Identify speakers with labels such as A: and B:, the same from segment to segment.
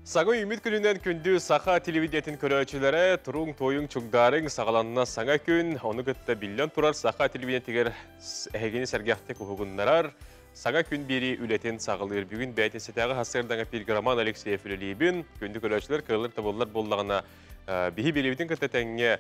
A: Саҥа үүммүт күнүнэн күндү саха телевидениетин көрөөччүлэрэ, туруҥ, туойуҥ, чугдаарыҥ, саҕаланна саҥа күн, ону кытта биллэн турар саха телевидениетигэр эһигини сэргэхтик уһугуннарар, саҥа күн биэрии үлэтин саҕалыыр. Бүгүн бээтинсэтээҕи сарсыардаҥа эфиргэ Роман Алексеев үлэлиибин. Күндү көрөөччүлэр, кыаллар табыллар буоллаҕына, биһи биэриибитин кытта тэҥҥэ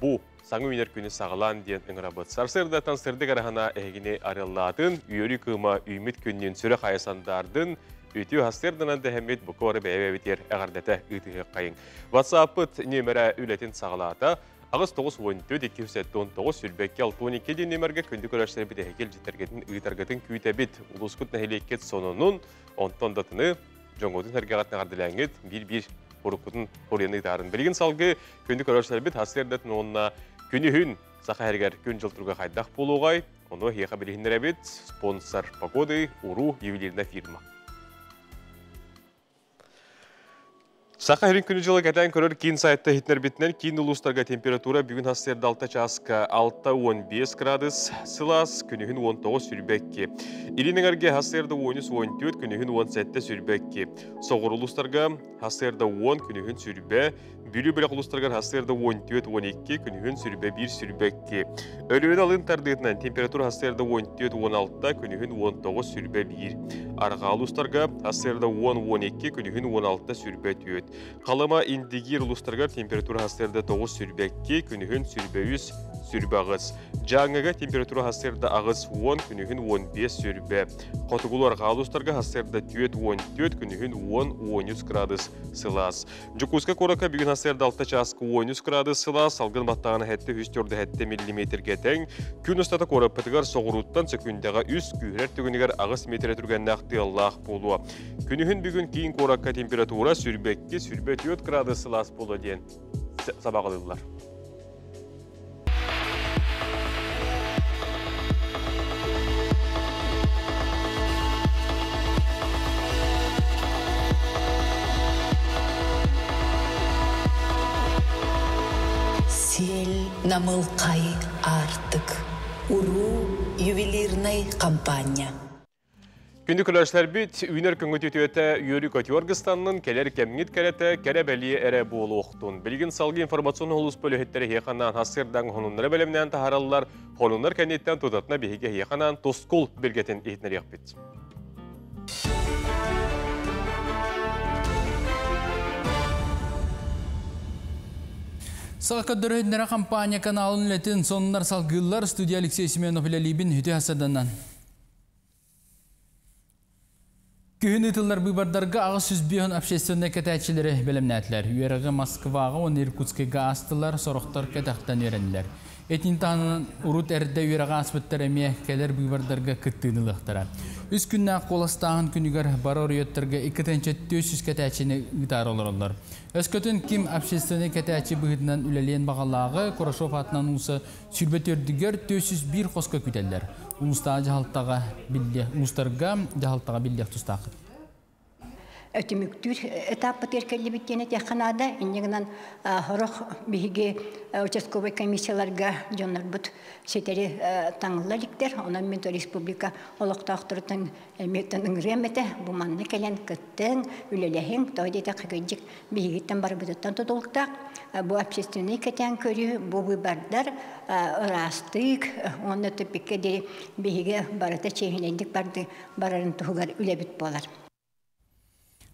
A: бу саҥа үүнэр күнү саҕалаан диэн ыҥырабыт. Сарсыардаттан сырдык араһана эһигини арыаллаатын, үөрүү кыыма үүммүт күннүн сүрэх айа сандаардын, үтүө сарсыарданан дэһэммит бу бэйэ-бэйэбитигэр эҕэрдэтэ ыытыһыаххайыҥ. WhatsApp-пыт нүөмэрэ үлэтин саҕалаата. 8 94 279 22 62 диэн нүөмэргэ күндү көрөөччүлэрбит эһиги илдьиттэргитин ыытаргытын күүтэбит. Улуускут нэһилиэккит сонунун, онтон датыны дьоҥҥутун сэргэҕитин эҕэрдэлээҥҥит биир-биир уруккутун хоруйан ыытаарын. Билигин салгыы күндү көрөөччүлэрбит сарсыардатын уонна күнүһүн саха сиригэр күн-дьыл туруга хайдах буолуоҕай? Ону эһиэхэ билиһиннэрэбит. Спонсор погоды Уру ювелирная фирма. Саха сирин күнү-дьылы кэтээн көрөр киин сайтта иһитиннэрбитинэн киин улуустарга температура бүгүн сарсыарда 6 чааска 6-15 градус сылаас, күнүһүн 19-22. Илин эҥэргэ сарсыарда 13-14, күнүһүн 17-22. Соҕуруу улуустарга сарсыарда 10, күнүһүн сүүрбэ, Бүлүү бөлөх улуустарыгар сарсыарда 14-12, күнүһүн 21-22. Өлүөнэ алын тардыытынан температура сарсыарда 14-16, күнүһүн 19-21. Арҕаа улуустарга сарсыарда 10-12, күнүһүн 16-24. Халыма Индигиир улуустарыгар температура сарсыарда 9-22, күнүһүн 23-28. Дьааҥыга температура сарсыарда 8-10, күнүһүн 15-20. Хотугулуу арҕаа улуустарга сарсыарда 4-14, күнүһүн 10-13 градус сылаас. Дьокуускай куоракка бүгүн сарсыарда 6 чааска 13 градус сылаас, салгын баттааһына 747 миллиметргэ тэҥ. Күн устата куораппытыгар соҕурууттан сөкүүндэҕэ 3, күүһүрэр түгэнигэр 8 метр түргэннээх тыаллаах буолуо. Күнүһүн бүгүн киин куоракка температура 22-24 градус сылаас буолуо диэн сабаҕалыыллар.
B: Сиэл намылхай аартык. Уруу ювелирнай компания.
A: Күндү көрөөччүлэрбит, үүнэр күҥҥүт үтүөтэ үөрүү көтүөр гыстаннын, кэлэр кэмҥит кэрэтэ, кэрэ бэлиэ эрэ буолуохтун. Билигин салгыы информационный улуус бөлөһүттэрэ эһиэхэ сарсыардаҥ сонуннары бэлэмнээн таһаараллар. Сонуннар кэнниттэн тутатына биһиги эһиэхэ тускул билгэтин иһитиннэриэхпит.
C: Саха көрдөрөр компания каналын үлэтин сонуннар салгыыллар. Студия Алексей Семенов үлэлиибин үтүө сарсыарданан. Күһүн ыытыллар быыбардарга 805 общественнай кэтээччилэри бэлэмнээтилэр. Үөрэҕи Москваҕа уонна Иркутскайга аастылар, сорохтор кэтэхтэн үөрэннилэр. Итини таһынан урут эрдэ үөрэҕи ааспыттар эмиэ кэлэр быыбардарга кыттыыны ылыахтара. Үс күннээх куоластааһын күнүгэр бары оройуоттарга 2400 кэтээччини ыытаары олороллор. Өскөтүн ким общественнай кэтээччи быһыытынан үлэлиэн баҕалааҕы Курашов аатынан уулусса 24-гэр 401 хоско күүтэллэр. Улуустааҕы дьаһалтаҕа биллиэ, улуустарга дьаһалтаҕа биллиэх тустааххыт.
D: Түмүктүүр этаппытыгар кэллибит диэн этиэххэ наада. Инньэ гынан сорох биһиги участковай комиссияларга дьоннорбут ситэри таҥылла иликтэр. Онон мин республика олохтоохторуттан эмиэттэн ыҥырыам этэ. Бу манна кэлэн кыттыҥ, үлэлэһиҥ. Тоҕо диэтэххэ кырдьык биһигиттэн барыбытыттан тутулуктаах. Бу общественнай кэтээн көрүү, бу выбордар ыраастык уонна тупикка диэри биһиги барыта чиэһинэйдик барды барарын туһугар үлэбит буолар.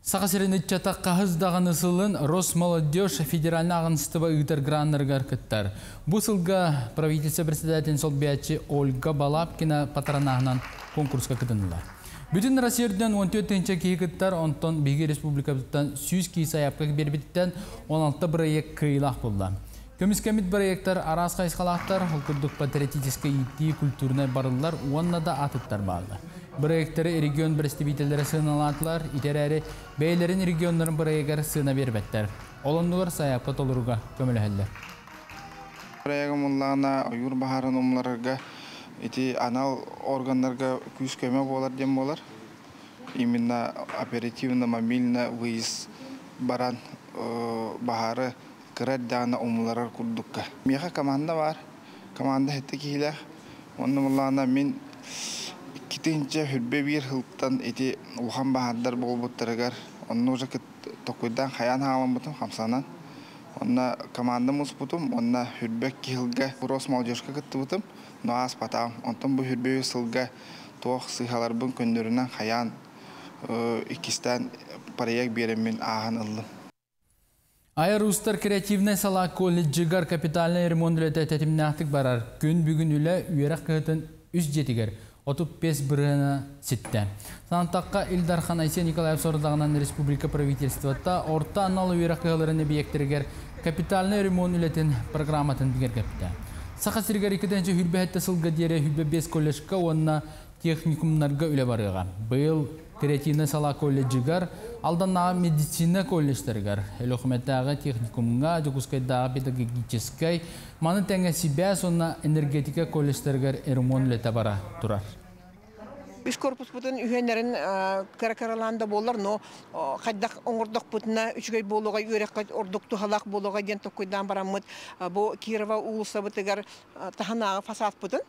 C: Саха сирин ыччата хаһыс даҕаны сылын Росмолодежь федеральнай ааҕыныстыба ыытар граннарыгар кыттар. Бу сылга правительство председателин солбуйааччы Ольга Балабкина патронааһынан конкурска кытыннылар. Бүтүн Россия үрдүнэн 14 тыһыынча киһи кыттар, онтон биһиги республикабытыттан 100 киһи сайаапка биэрбититтэн 16 бырайыак кыайыылаах буолла. Көмүскэммит бырайыактар араас хайысхалаахтар, ол курдук патриотическай иитии, культурнай барыллар уонна да атыттар бааллар. Бырайыактары регион представителлэрэ сыаналаатылар, ити эрээри бэйэлэрин регионнарын бырайыагар сыана биэрбэттэр. Ол оннугар сайаапка толорууга көмөлөһөллөр.
E: Бырайыагым буоллаҕына ойуур баһаарын умулларарга ити анал органнарга күүс көмө буолар диэн буолар. Именно оперативно, мобильно выезд баран баһаары кыра эрдэҕинэ умулларар курдукка. Миэхэ команда баар. Команда сэттэ киһилээх. Онно буоллаҕына мин 2021 сылтан ити улахан баһаардар буолбуттарыгар Онно уже токуйдан хаян хааламмытым хамсанан. Онно команда муспутум, онно хүрбек киһилге Росмолодежка кыттыбытым, но ааспатаҕым. Онтон бу хүрбе сылга туох сыһаларбын көннөрүнэн хаян иккистээн проект биэреммин ааһан ыллым.
C: Айар уустар креативнай салаа колледжыгар капитальнай ремонт үлэтэ тэтимнээхтик барар. Күн бүгүн үлэ үөрэх кыһатын үс дьиэтигэр 35 бырыһыана ситтэ. Санаттахха, Ил Дархан Айсен Николаев сорудаҕынан республика правительствота орто анал үөрэх кыһаларын эбийиэктэригэр капитальнай ремонт үлэтин программатын бигэргэппитэ. Саха сиригэр 2027 сылга диэри 25 колледжка уонна техникумнарга үлэ барыаҕа. Быйыл креативнай салаа колледжыгар, Алданнааҕы медицина колледжтарыгар, Өлүөхүмэтээҕи техникумҥа, Дьокуускайдааҕы педагогическай, маны тэҥэ сибээс уонна энергетика колледжтарыгар ремонт үлэтэ бара турар.
F: Үс корпуспутун үһүөннэрин кыра-кыралаан да буоллар, но хайдах оҥордохпутуна үчүгэй буолуоҕай, үөрэххэ ордук туһалаах буолуоҕай диэн толкуйдаан бараммыт, бу Кирова уулуссабытыгар таһынааҕы фасадпытын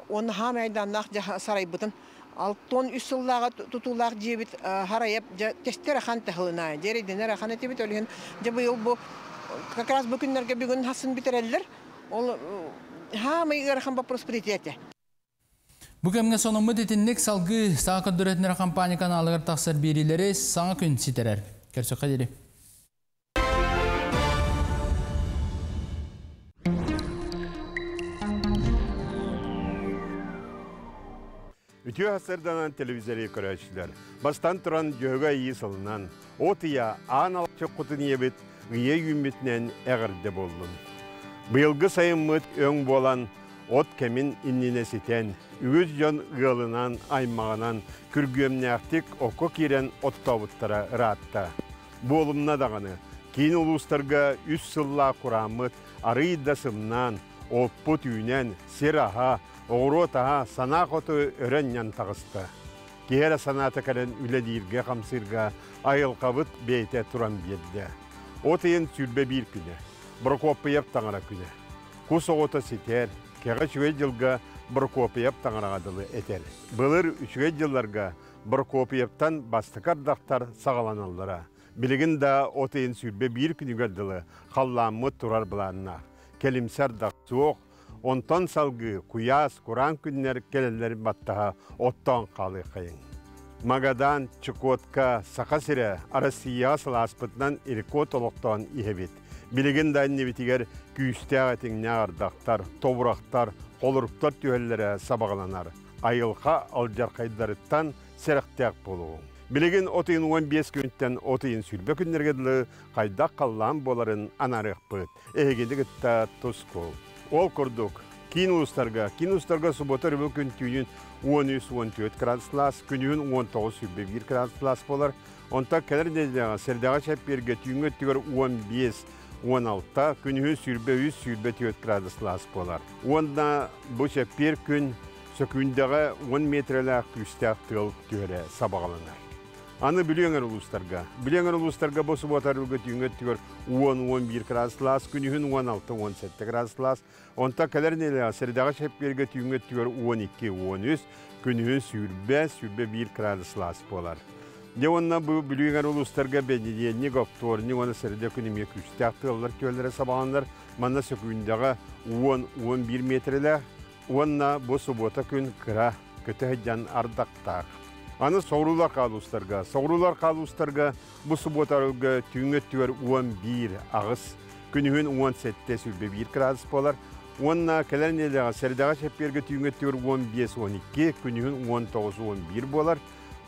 F: уонна хаамай айдааннаах сарайбытын 63 сыллааҕы тутуулаах дьиэбит харайап дьэ тэстэр ахан таһылынаа дьиэрийдэнэр ахан этибит. Ол иһин дьэ быйыл бу как раз бу күннэргэ бүгүн хасын бүтэрэллэр. Ол хаамай ыарахан вопрос этэ.
C: Бу кэмҥэ сонуммут итинник. Салгыы саҥа көрдөрөтүнэр компания каналыгар тахсар биэриилэри саҥа күн ситэрэр. Көрсөххө диэри.
G: Үтүө сарсыарданан телевизори көрөөччүлэр. Бастан туран дьөһөгө айыы сылынан, от ыйа аан алчык кутун ийэбит ыйа үүммүтүнэн эҕэрдэ буоллун. Быйылгы сайыммыт өҥ буолан, от кэмин иннинэ ситэн, үгүс дьон ыалынан, аймаҕынан күргүөмнээхтик окко киирэн оттообуттара ыраатта. Буолумна даҕаны, киин улуустарга үс сыллаах курааммыт арыый да сымнаан, оппут үүнэн, сир аһа, оҕуруот аһа санаа хоту өрөн таҕыста. Киһи эрэ санаата кэлэн үлэлииргэ-хамсыырга айылҕабыт бэйэтэ туран биэрдэ. От ыйын 21 күнэ, Прокопьев таҥара күнэ. Кус оҕото ситэр, кэҕэ үчүгэй дьылга Прокопьев таҥараҕа дылы этэр. Былыр үчүгэй дьылларга Прокопьевтан бастакы ардахтар саҕаланаллара. Билигин да от ыйын 21 күнүгэр дылы халлааммыт турар былааннаах. Кэлимсэ ардах суох, онтон салгыы куйаас, кураан күннэр кэлэллэрин баттаһа оттоон хаалыаххайыҥ. Магадан, Чукотка, Саха сирэ Россияҕа сылааспытынан рекорд олохтоон иһэбит. Билигин да иннибитигэр күүстээх этиҥнээх ардахтар, тобурахтар, холоруктар түһэллэрэ сабаҕаланар. Айылҕа алдьархайдарыттан сэрэхтээх буолуоҕуҥ. Билигин от ыйын 15 күнтэн от ыйын 20 күннэргэ дылы хайдах халлаан буоларын анаарыахпыт. Эһигини кытта тускул. Ол курдук, киин улуустарга, киин улуустарга суббота өрөбүл күн түүнүн 13-14 градус, күнүһүн 19-21 градус буолар. Онтон кэлэр нэдиэлэҕэ сэрдэҕэ чэппиэргэ түүҥҥү өттүгэр 15-16, күнүһүн 23-24 градус буолар. Уонна бу чэппиэр күн сөкүүндэҕэ 10 метрэлээх күүстээх тыал түһэрэ сабаҕаланар. Аны Бүлүү эҥэр улуустарга. Бүлүү эҥэр улуустарга бу суббота өрөбүлгэ түүҥҥү өттүгэр 10-11 градус, күнүһүн 16-17 градус. Онтон кэлэр нэдиэлэҕэ сэрдэҕэ чэппиэргэ түүҥҥү өттүгэр 12-13, күнүһүн 20-21 градус буолар. Дьэ уонна бу Бүлүү эҥэр улуустарга бэнидиэнньик, оптуорунньук уонна сэрэдэ күн эмиэ күүстээх тыаллар түһэллэрэ сабаҕаланар. Манна сөкүүндэҕэ 10-11 метрэлээх уонна бу суббота күн кыра көтө сылдьан ардахтаах. Аны соҕуруулар хаалуустарга, соҕуруулар хаалуустарга бу суббота өрөбүлгэ түүҥҥү өттүгэр 11 аҕыс, күнүһүн 17 21 градус буолар. Уонна кэлэр нэдиэлэҕэ сэрдэҕэ чэппиэргэ түүҥҥү өттүгэр 15-12, күнүһүн 19-11 буолар.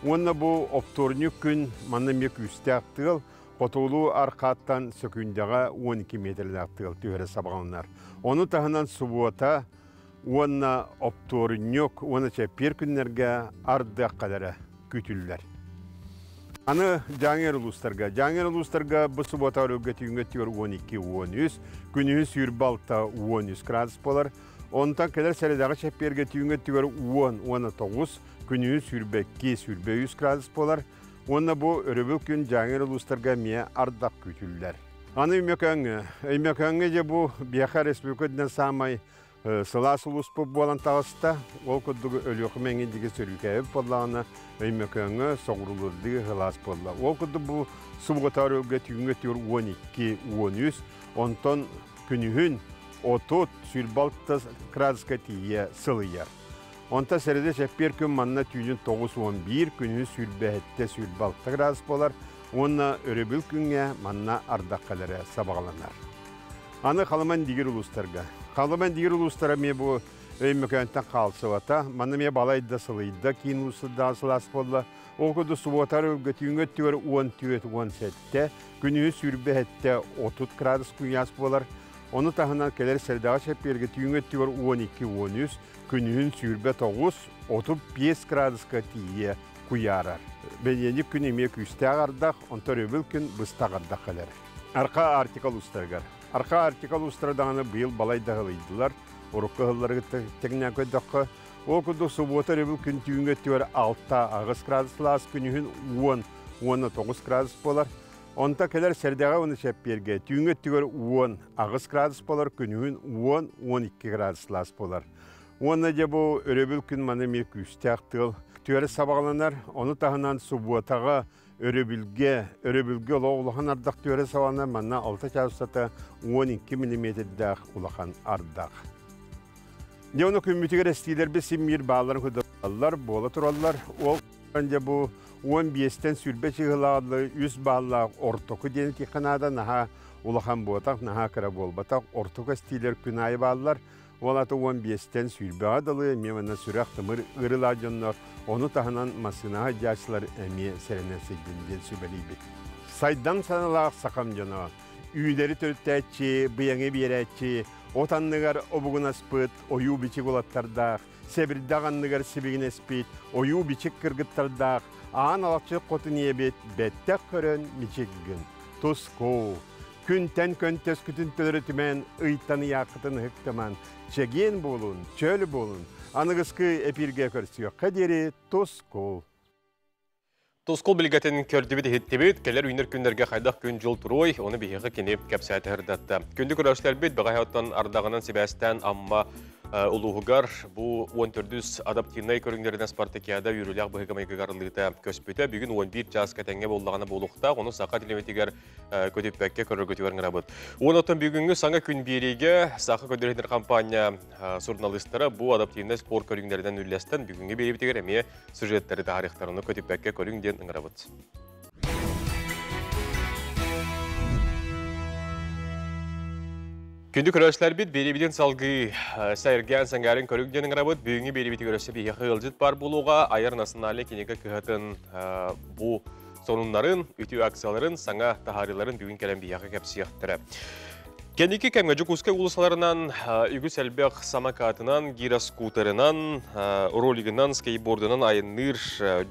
G: Уонна бу оптуорунньук күн манна эмиэ күүстээх тыал, хотугулуу архааттан сөкүүндэҕэ 12 метрлээх тыал түһэрэ сабаҕаланар. Ону таһынан субуота уонна оптуорунньук уонна чэппиэр күннэргэ ардыах кэлэрэ күүтүллэр. Аны Дьааҥы улуустарга. Дьааҥы улуустарга бу суббота өрөбүлгэ түүҥҥү өттүгэр 12-13, күнүһүн 26-13 градус буолар. Онтон кэлэр сэрэдэҕэ чэппиэргэ түүҥҥү өттүгэр 10-19, күнүһүн 22-23 градус буолар. Уонна бу өрөбүл күн Дьааҥы улуустарга эмиэ ардах күүтүллэр. Аны Өймөкөөҥҥө. Өймөкөөҥҥө дьэ бу биһиэхэ республика үрдүнэн саамай Сылаас улууспут буолан таҕыста. Ол курдук Өлүөхүмэ эҥин диэки сөрүүкээбит буоллаҕына, Өймөкөөҥҥө соҕуруулуурдуу сылаас буолла. Ол курдук бу субугутаар өлгө түүҥҥэ түөр 12-13, онтон күнүһүн 30 сүүрбэ градуска тиийэ сылыйар. Онтон сэрэдэ чэппиэр күн манна түүнүн 9-11, күнүһүн 27-26 градус буолар уонна өрөбүл күҥҥэ манна ардах кэлэрэ сабаҕаланар. Аны Халыман дигир улуустарга. Халыман дигир улуустара эмиэ бу Өймөкөөнтөн хаалсыбата. Манна эмиэ балайда сылыйда, киин улуустардаах сылаас буолла. Ол курдук субуотар өлгө түүҥҥү өттүгэр 14-17, күнүһү 27-30 градус куйаас буолар. Ону таһынан кэлэр сэрдэҕэ чэппиэргэ түүҥҥү өттүгэр 12-13, күнүһүн 29-35 градуска тиийэ куйаарар. Бэнидиэнньик күн эмиэ күүстээх ардах, онтон өрөбүл күн быстах ардах кэлэр. Арха Арктика улуустарыгар. Арха Арктика улуустара даҕаны быйыл балай да ыһылыйдылар. Урукку ыһыллары кытта тэҥнээн көрдөххө, ол курдук субуота өрөбүл күн түүҥҥү өттүгэр 6-8 градус сылаас, күнүһүн 10 уонна 9 градус буолар. Онто кэлэр сэрдэҕэ уонна чэппиэргэ түүҥҥү өттүгэр 10-8 градус буолар, күнүһүн 10-12 градус сылаас буолар. Уонна дьэ бу өрөбүл күн маны эмиэ күүстээх тыал түөрэ сабаҕаланар. Ону таһынан субуотаҕа өрөбүлгэ, өрөбүлгэ олох улахан ардах түөрэ саҕаланар, манна 6 чаас устата 12 миллиметрдээх улахан ардах. Дьэ ону күммүтүгэр эстиилэрбит симмиир баалларын кыдаллар, буола тураллар. Ол дьэ бу 15-тэн 20 чыһылаалы үс бааллаах ортоку диэн этиэххэ наада, наһаа улахан буотах, наһаа кыра буолбатах. Ортоку эстиилэр күн аайы бааллар. Ол аты 15-тэн сүүрбэҕэ дылы эмиэ манна сүрэх-тымыр ыарыылаах дьоннор, ону таһынан массыынаҕа дьаачылар эмиэ сэрэнэн сылдьын диэн сүбэлиибит. Сайдам саналаах сахам дьоно, үүнэри төрүттээччи, быйаҥы биэрээччи, от анныгар обугунаспыт ойуу-бичик улаттардаах, сэбирдэх анныгар сибигинэспит ойуу-бичик кыргыттардаах, аан алахчы хотун ийэбит бэттэх көрөн мичик гын. Тускуу! Күнтэн көнтөскүтүн төлөрүтүмэн, ыйтан ыйааххытын ыһыктыман, чэгиэн буолун, чөл буолун, аныгыскы эпиргэ көрсүөххэ диэри тускул!
A: Тускул билгэтин көрдүбүт-иһиттибит, кэлэр үүнэр күннэргэ хайдах күн-дьыл туруой, ону биһиэхэ кини кэпсээтэ сырдатта. Күндү көрөөччүлэрбит, бэҕэһээ оттон ардаҕынан сибээстээн Амма улууһугар бу 14 адаптивнай көрүҥнэринэн спартакиада үөрүүлээх быһыыга-майгыга арыллыыта көспүтэ. Бүгүн 11 чааска тэҥҥэ буоллаҕына буолуохтаах, ону саха телевизитигэр көтүппэккэ көрөргүтүгэр ыҥырабыт. Уон оттон бүгүҥҥү саҥа күн биэриигэ Саха көрдөрөр компания журналистара бу адаптивнай спорт көрүҥнэринэн үллэстэн бүгүҥҥү биэриибитигэр эмиэ сюжеттэри таһаарыахтарын көтүппэккэ көрүҥ диэн ыҥырабыт. Күндү көрөөччүлэрбит, биэриибитин салгыы сэргээн сэҥээрин көрүҥ диэн ыҥырабыт. Бүгүҥҥү биэриибитигэр өссө биһиэхэ ыалдьыт баар буолуоҕа. Айар национальнай кинигэ кыһатын бу сонуннарын, үтүө акцияларын, саҥа таһаарыыларын бүгүн кэлэн биһиэхэ кэпсиэхтэрэ. Кэнники кэмҥэ Дьокуускай уулуссаларынан үгүс элбэх самокатынан, гироскутерынан, ролигынан, скейтбордунан айанныыр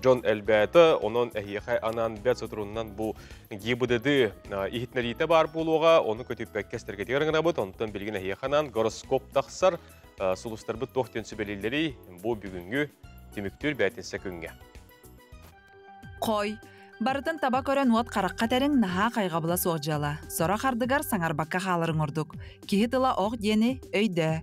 A: дьон элбээтэ. Онон эһиэхэ анаан бэрт соторунан бу ГИБДД иһитиннэриитэ баар буолуоҕа. Ону көтүппэккэ эстэргэтигэр ыҥырабыт. Онтон билигин эһиэхэ анаан гороскоп тахсар. Сулустарбыт туох диэн сүбэлииллэрий бу бүгүҥҥү түмүктүүр бээтинсэ күҥҥэ.
H: Хой, барытын таба көрөн уот харахха тэриҥ наһаа хайҕабыла суох дьыала. Сорох ардыгар саҥарбакка хааларыҥ ордук. Киһи тыла ох диэни өйдөө.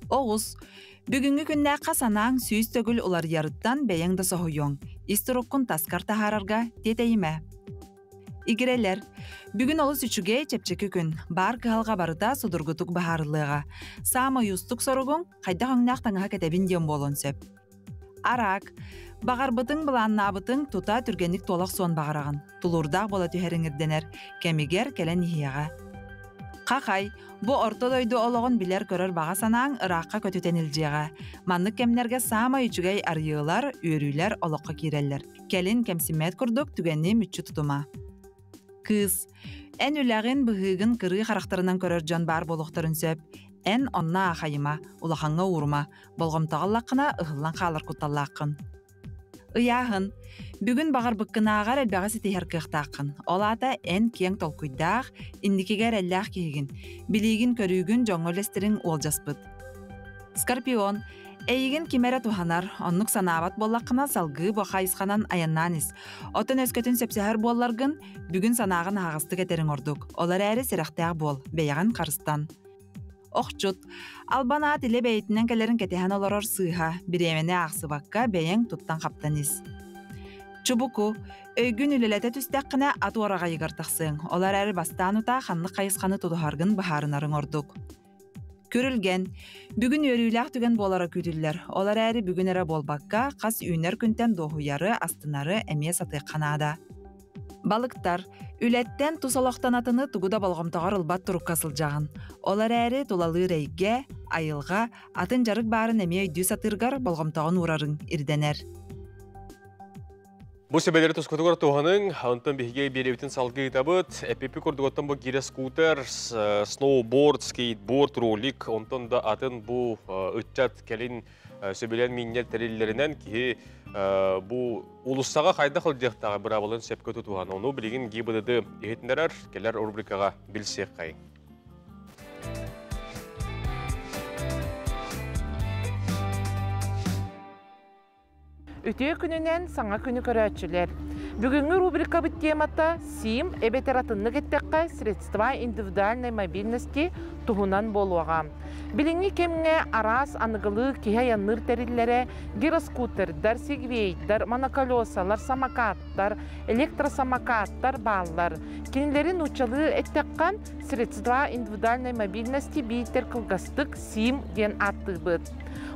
H: Оҕус, бүгүҥҥү күннээххэ санааҥ 100 төгүл уларыйарыттан бэйэҥ да соһуйуоҥ. Ис туруккун таскар таһаарарга тиэтэйимэ. Игирэлэр, бүгүн олус үчүгэй, чэпчэки күн. Баар кыһалҕа барыта судургутук быһаарыллыаҕа. Саамай уустук соругуҥ хайдах өҥнөөх таҥаһа кэтэбин диэн буолуон сөп. Араак, баҕарбытыҥ, былааннаабытыҥ тута түргэнник туола охсуон баҕараҕын. Тулуурдаах буола түһэриҥ ирдэнэр, кэмигэр кэлэн иһиэҕэ. Хахай, бу орто дойду олоҕун билэр-көрөр баҕа санааҥ ыраахха көтүтэн илдьиэҕэ. Маннык кэмнэргэ саамай үчүгэй арыйыылар, үөрүүлэр олоххо киирэллэр. Кэлин кэмсиммэт курдук түгэни мүччү тутума. Кыыс, эн үлэҕин, быһыыгын кырыы харахтарынан көрөр дьон баар буолуохтарын сөп. Эн онно аахайыма, улахаҥҥа уурума, болҕомтоҕо ыллаххына ыһыллан хаалар кутталлааххын. Ыйааһын. Бүгүн баҕарбыккынааҕар элбэҕи ситиһэр кыахтааххын. Ол аата эн киэҥ толкуйдаах, инникигэ эрэллээх киһигин. Билиигин-көрүүгүн дьоҥҥо үллэстэриҥ уолдьаспыт. Скорпион. Эйигин ким эрэ туһанар, оннук санаабат буоллаххына салгыы бу хайысханан айаннаан ис. Оттон өскөтүн сөпсөһөр буолларгын, бүгүн санааҕын аһаҕастык этэриҥ ордук. Ол эрээри сэрэхтээх буол, бэйэҕин харыстан. Охчут, албан аат илэ бэйэтинэн кэлэрин кэтэһэн олорор сыыһа, бириэмэни аахсыбакка бэйэҥ туттан-хаптан ис. Чубуку, өйгүн үлэлэтэ түстэххинэ ат уораҕайыгар тахсыаҥ, ол эрээри бастаан утаа ханнык хайысханы тутуһаргын быһаарынарыҥ ордук. Күрүлгэн. Бүгүн үөрүүлээх түгэн буолара күүтүллэр. Ол эрээри бүгүн эрэ буолбакка, хас үүнэр күнтэн дуоһуйары, астынары эмиэ сатыахха наада. Балыктар. Үлэттэн тус олохтон атыны тугу да болҕомтоҕор ылбат турукка сылдьаҕын. Ол эрээри тулалыыр эйгэ, айылҕа, атын дьарык баарын эмиэ өйдүү сатыыргар болҕомтоҕун уурарыҥ ирдэнэр.
A: Бу сүбэлэри тускутугар туһаныҥ, онтон биһиги биэрэбитин салгыы ыытабыт. Эппиппит курдук оттон бу гире скутер, сноуборд, скейтборд, ролик, онтон да атын бу ыччат кэлин сөбүлээн миинньэр тэриллэринэн киһи бу уулуссаҕа хайдах ылдьыахтааҕы быраабылын сөпкө тутуһан, ону билигин ГИБДД иһитиннэрэр, кэлэр рубрикаҕа билсиэххэйиҥ.
I: Үтүө күнүнэн саҥа күнү көрөөччүлэр! Бүгүҥҥү рубрикабыт темата СИМ эбэтэр атыннык эттэххэ средства индивидуальной мобильности туһунан буолуоҕа. Билиҥҥи кэмҥэ араас аныгылыы киһи айанныыр тэриллэрэ гироскутердар, сегвейдар, моноколесалар, самокаттар, электросамокаттар бааллар. Кинилэри нууччалыы эттэххэ средства индивидуальной мобильности биитэр кылгастык СИМ диэн ааттыыбыт.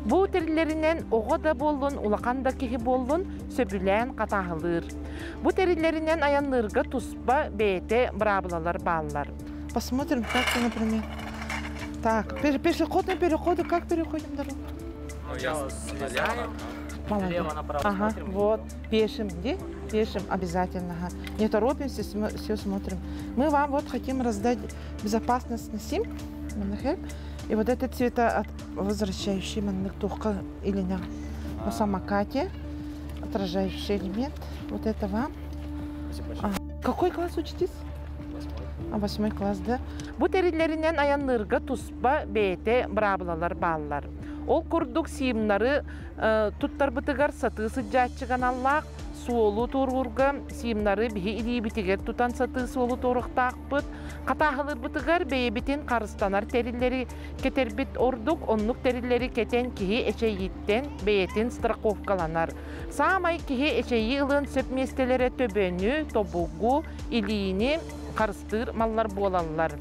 I: Бу тэриллэринэн оҕо да буоллун, улахан да киһи буоллун сөбүлээн хатааһылыыр. Бу тэриллэринэн айанныырга туспа бэйэтэ быраабылалар бааллар.
J: Посмотрим, как ты, например. Так, пешеходные переходы, как переходим дорогу?
K: Ну, я стреляю.
J: Молодец.
K: Налево-направо
J: Ага,
K: смотрим.
J: вот, пешим, где? Пешим обязательно. Ага. Не торопимся, все смотрим. Мы вам вот хотим раздать безопасность на СИМ, и вот этот цвета возвращающий маннык или на самокате, отражающий элемент. Вот это вам. А, какой класс учитесь? А, восьмой класс, да?
I: Бу тэриллэринэн айанныырга туспа бэйэтэ быраабылалар бааллар. Ол курдук СИМнары туттарбытыгар сатыы сылдьааччыга аналлаах суолу туоруурга СИМнары биһи илиибитигэр тутан сатыы суолу туоруохтаахпыт. Хатааһылыырбытыгар бэйэбитин харыстанар тэриллэри кэтэрбит ордук, оннук тэриллэри кэтэн киһи эчэйииттэн бэйэтин страховкаланар. Саамай киһи эчэйии ылыан сөп миэстэлэрэ төбөнү, тобугу, илиини харыстыыр маллар буолаллар.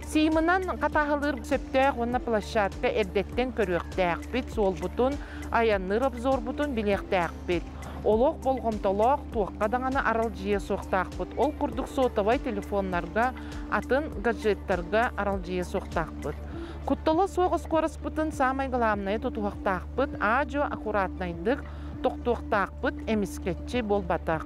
I: СИМынан хатааһылыыр сөптөөх уонна площадка эрдэттэн көрүөхтээхпит, суолбутун, айанныыр обзорбутун билиэхтээхпит. Олох болҕомтолоох туохха даҕаны аралдьыйа суохтаахпыт. Ол курдук сотовай телефоннарга, атын гаджеттарга аралдьыйа суохтаахпыт. Куттала суох оскуораспытын саамай главное тутуһахтаахпыт, аа-дьуо аккуратнайдык тохтуохтаахпыт, эмискэччи буолбатах.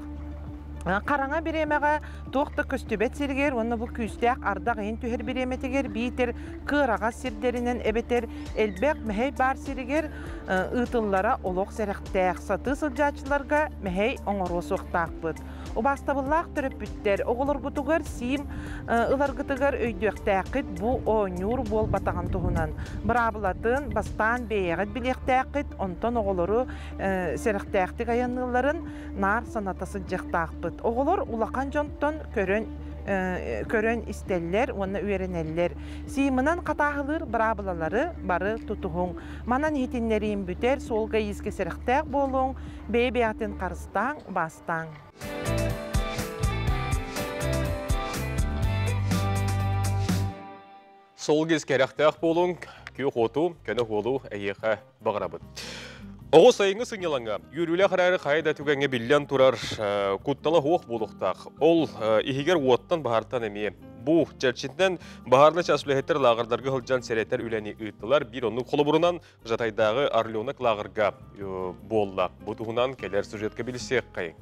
J: Хараҥа бириэмэҕэ туох да көстүбэт сиригэр уонна бу күүстээх ардах иһин түһэр бириэмэтигэр биитэр кыараҕас сирдэринэн эбэтэр элбэх мэһэй баар сиригэр ыытыллара олох сэрэхтээх. Сатыы сылдьааччыларга мэһэй оҥоруо суохтаахпыт. Убаастабыллаах төрөппүттэр, оҕолоргутугар СИМ ыларгытыгар өйдүөхтээххит бу оонньуур буолбатаҕын туһунан. Быраабылатын бастаан бэйэҕит билиэхтээххит, онтон оҕолору сэрэхтээхтик айанныылларын наар саната сылдьыахтаахпыт. Оҕолор улахан дьонтон көрөн көрөн истэллэр уонна үөрэнэллэр. СИМынан хатааһылыыр быраабылалары бары тутуһуҥ. Манан иһитиннэриим бүтэр, суолга-иискэ сэрэхтээх буолуҥ, бэйэ-бэйэҕитин харыстааҥ, убаастааҥ.
A: Суолга кэрэхтээх буолуҥ, күөх уоту, көнө уолу эйиэхэ баҕарабыт. Оҕо сайыҥҥы сынньалаҥҥа үөрүүлээх эрээри хайа да түгэҥҥэ биллэн турар куттала суох буолуохтаах. Ол иһигэр уоттан баһаартан эмиэ. Бу чэрчитинэн баһаарынай чаас үлэһиттэр лааҕырдарга сылдьан сэрэтэр үлэни ыыттылар. Биир оннук холобурунан Жатайдааҕы Орленок лааҕырга буолла. Бу туһунан кэлэр сюжетка билсиэххэйиҥ.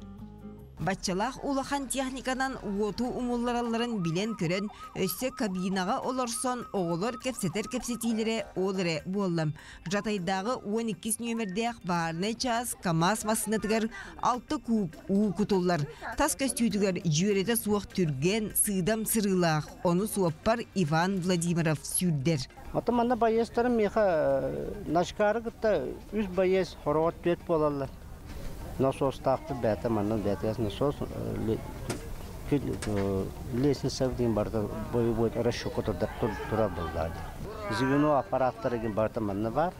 L: Баччалаах улахан техниканан уоту умулларалларын билэн-көрөн, өссө кабинаҕа олорсон оҕолор кэпсэтэр кэпсэтиилэрэ ол эрэ буолла. Жатайдааҕы 12 нүөмэрдээх баарынай чаас КАМАЗ массыынатыгар 6 куб уу кутуллар. Тас көстүүтүгэр дьүөрэтэ суох түргэн, сыыдам сырыылаах, ону суоппар Иван Владимиров сүүрдэр.
M: Ото манна байыастарым миэхэ начкары кытта үс байыас хороҕор түөрт буолаллар. Насостаахпыт бэйэтэ манна бэйэтигэр насос лестница диэн барыта боевой расчетка турар буоллаҕа. Звено аппараттары барыта манна баар.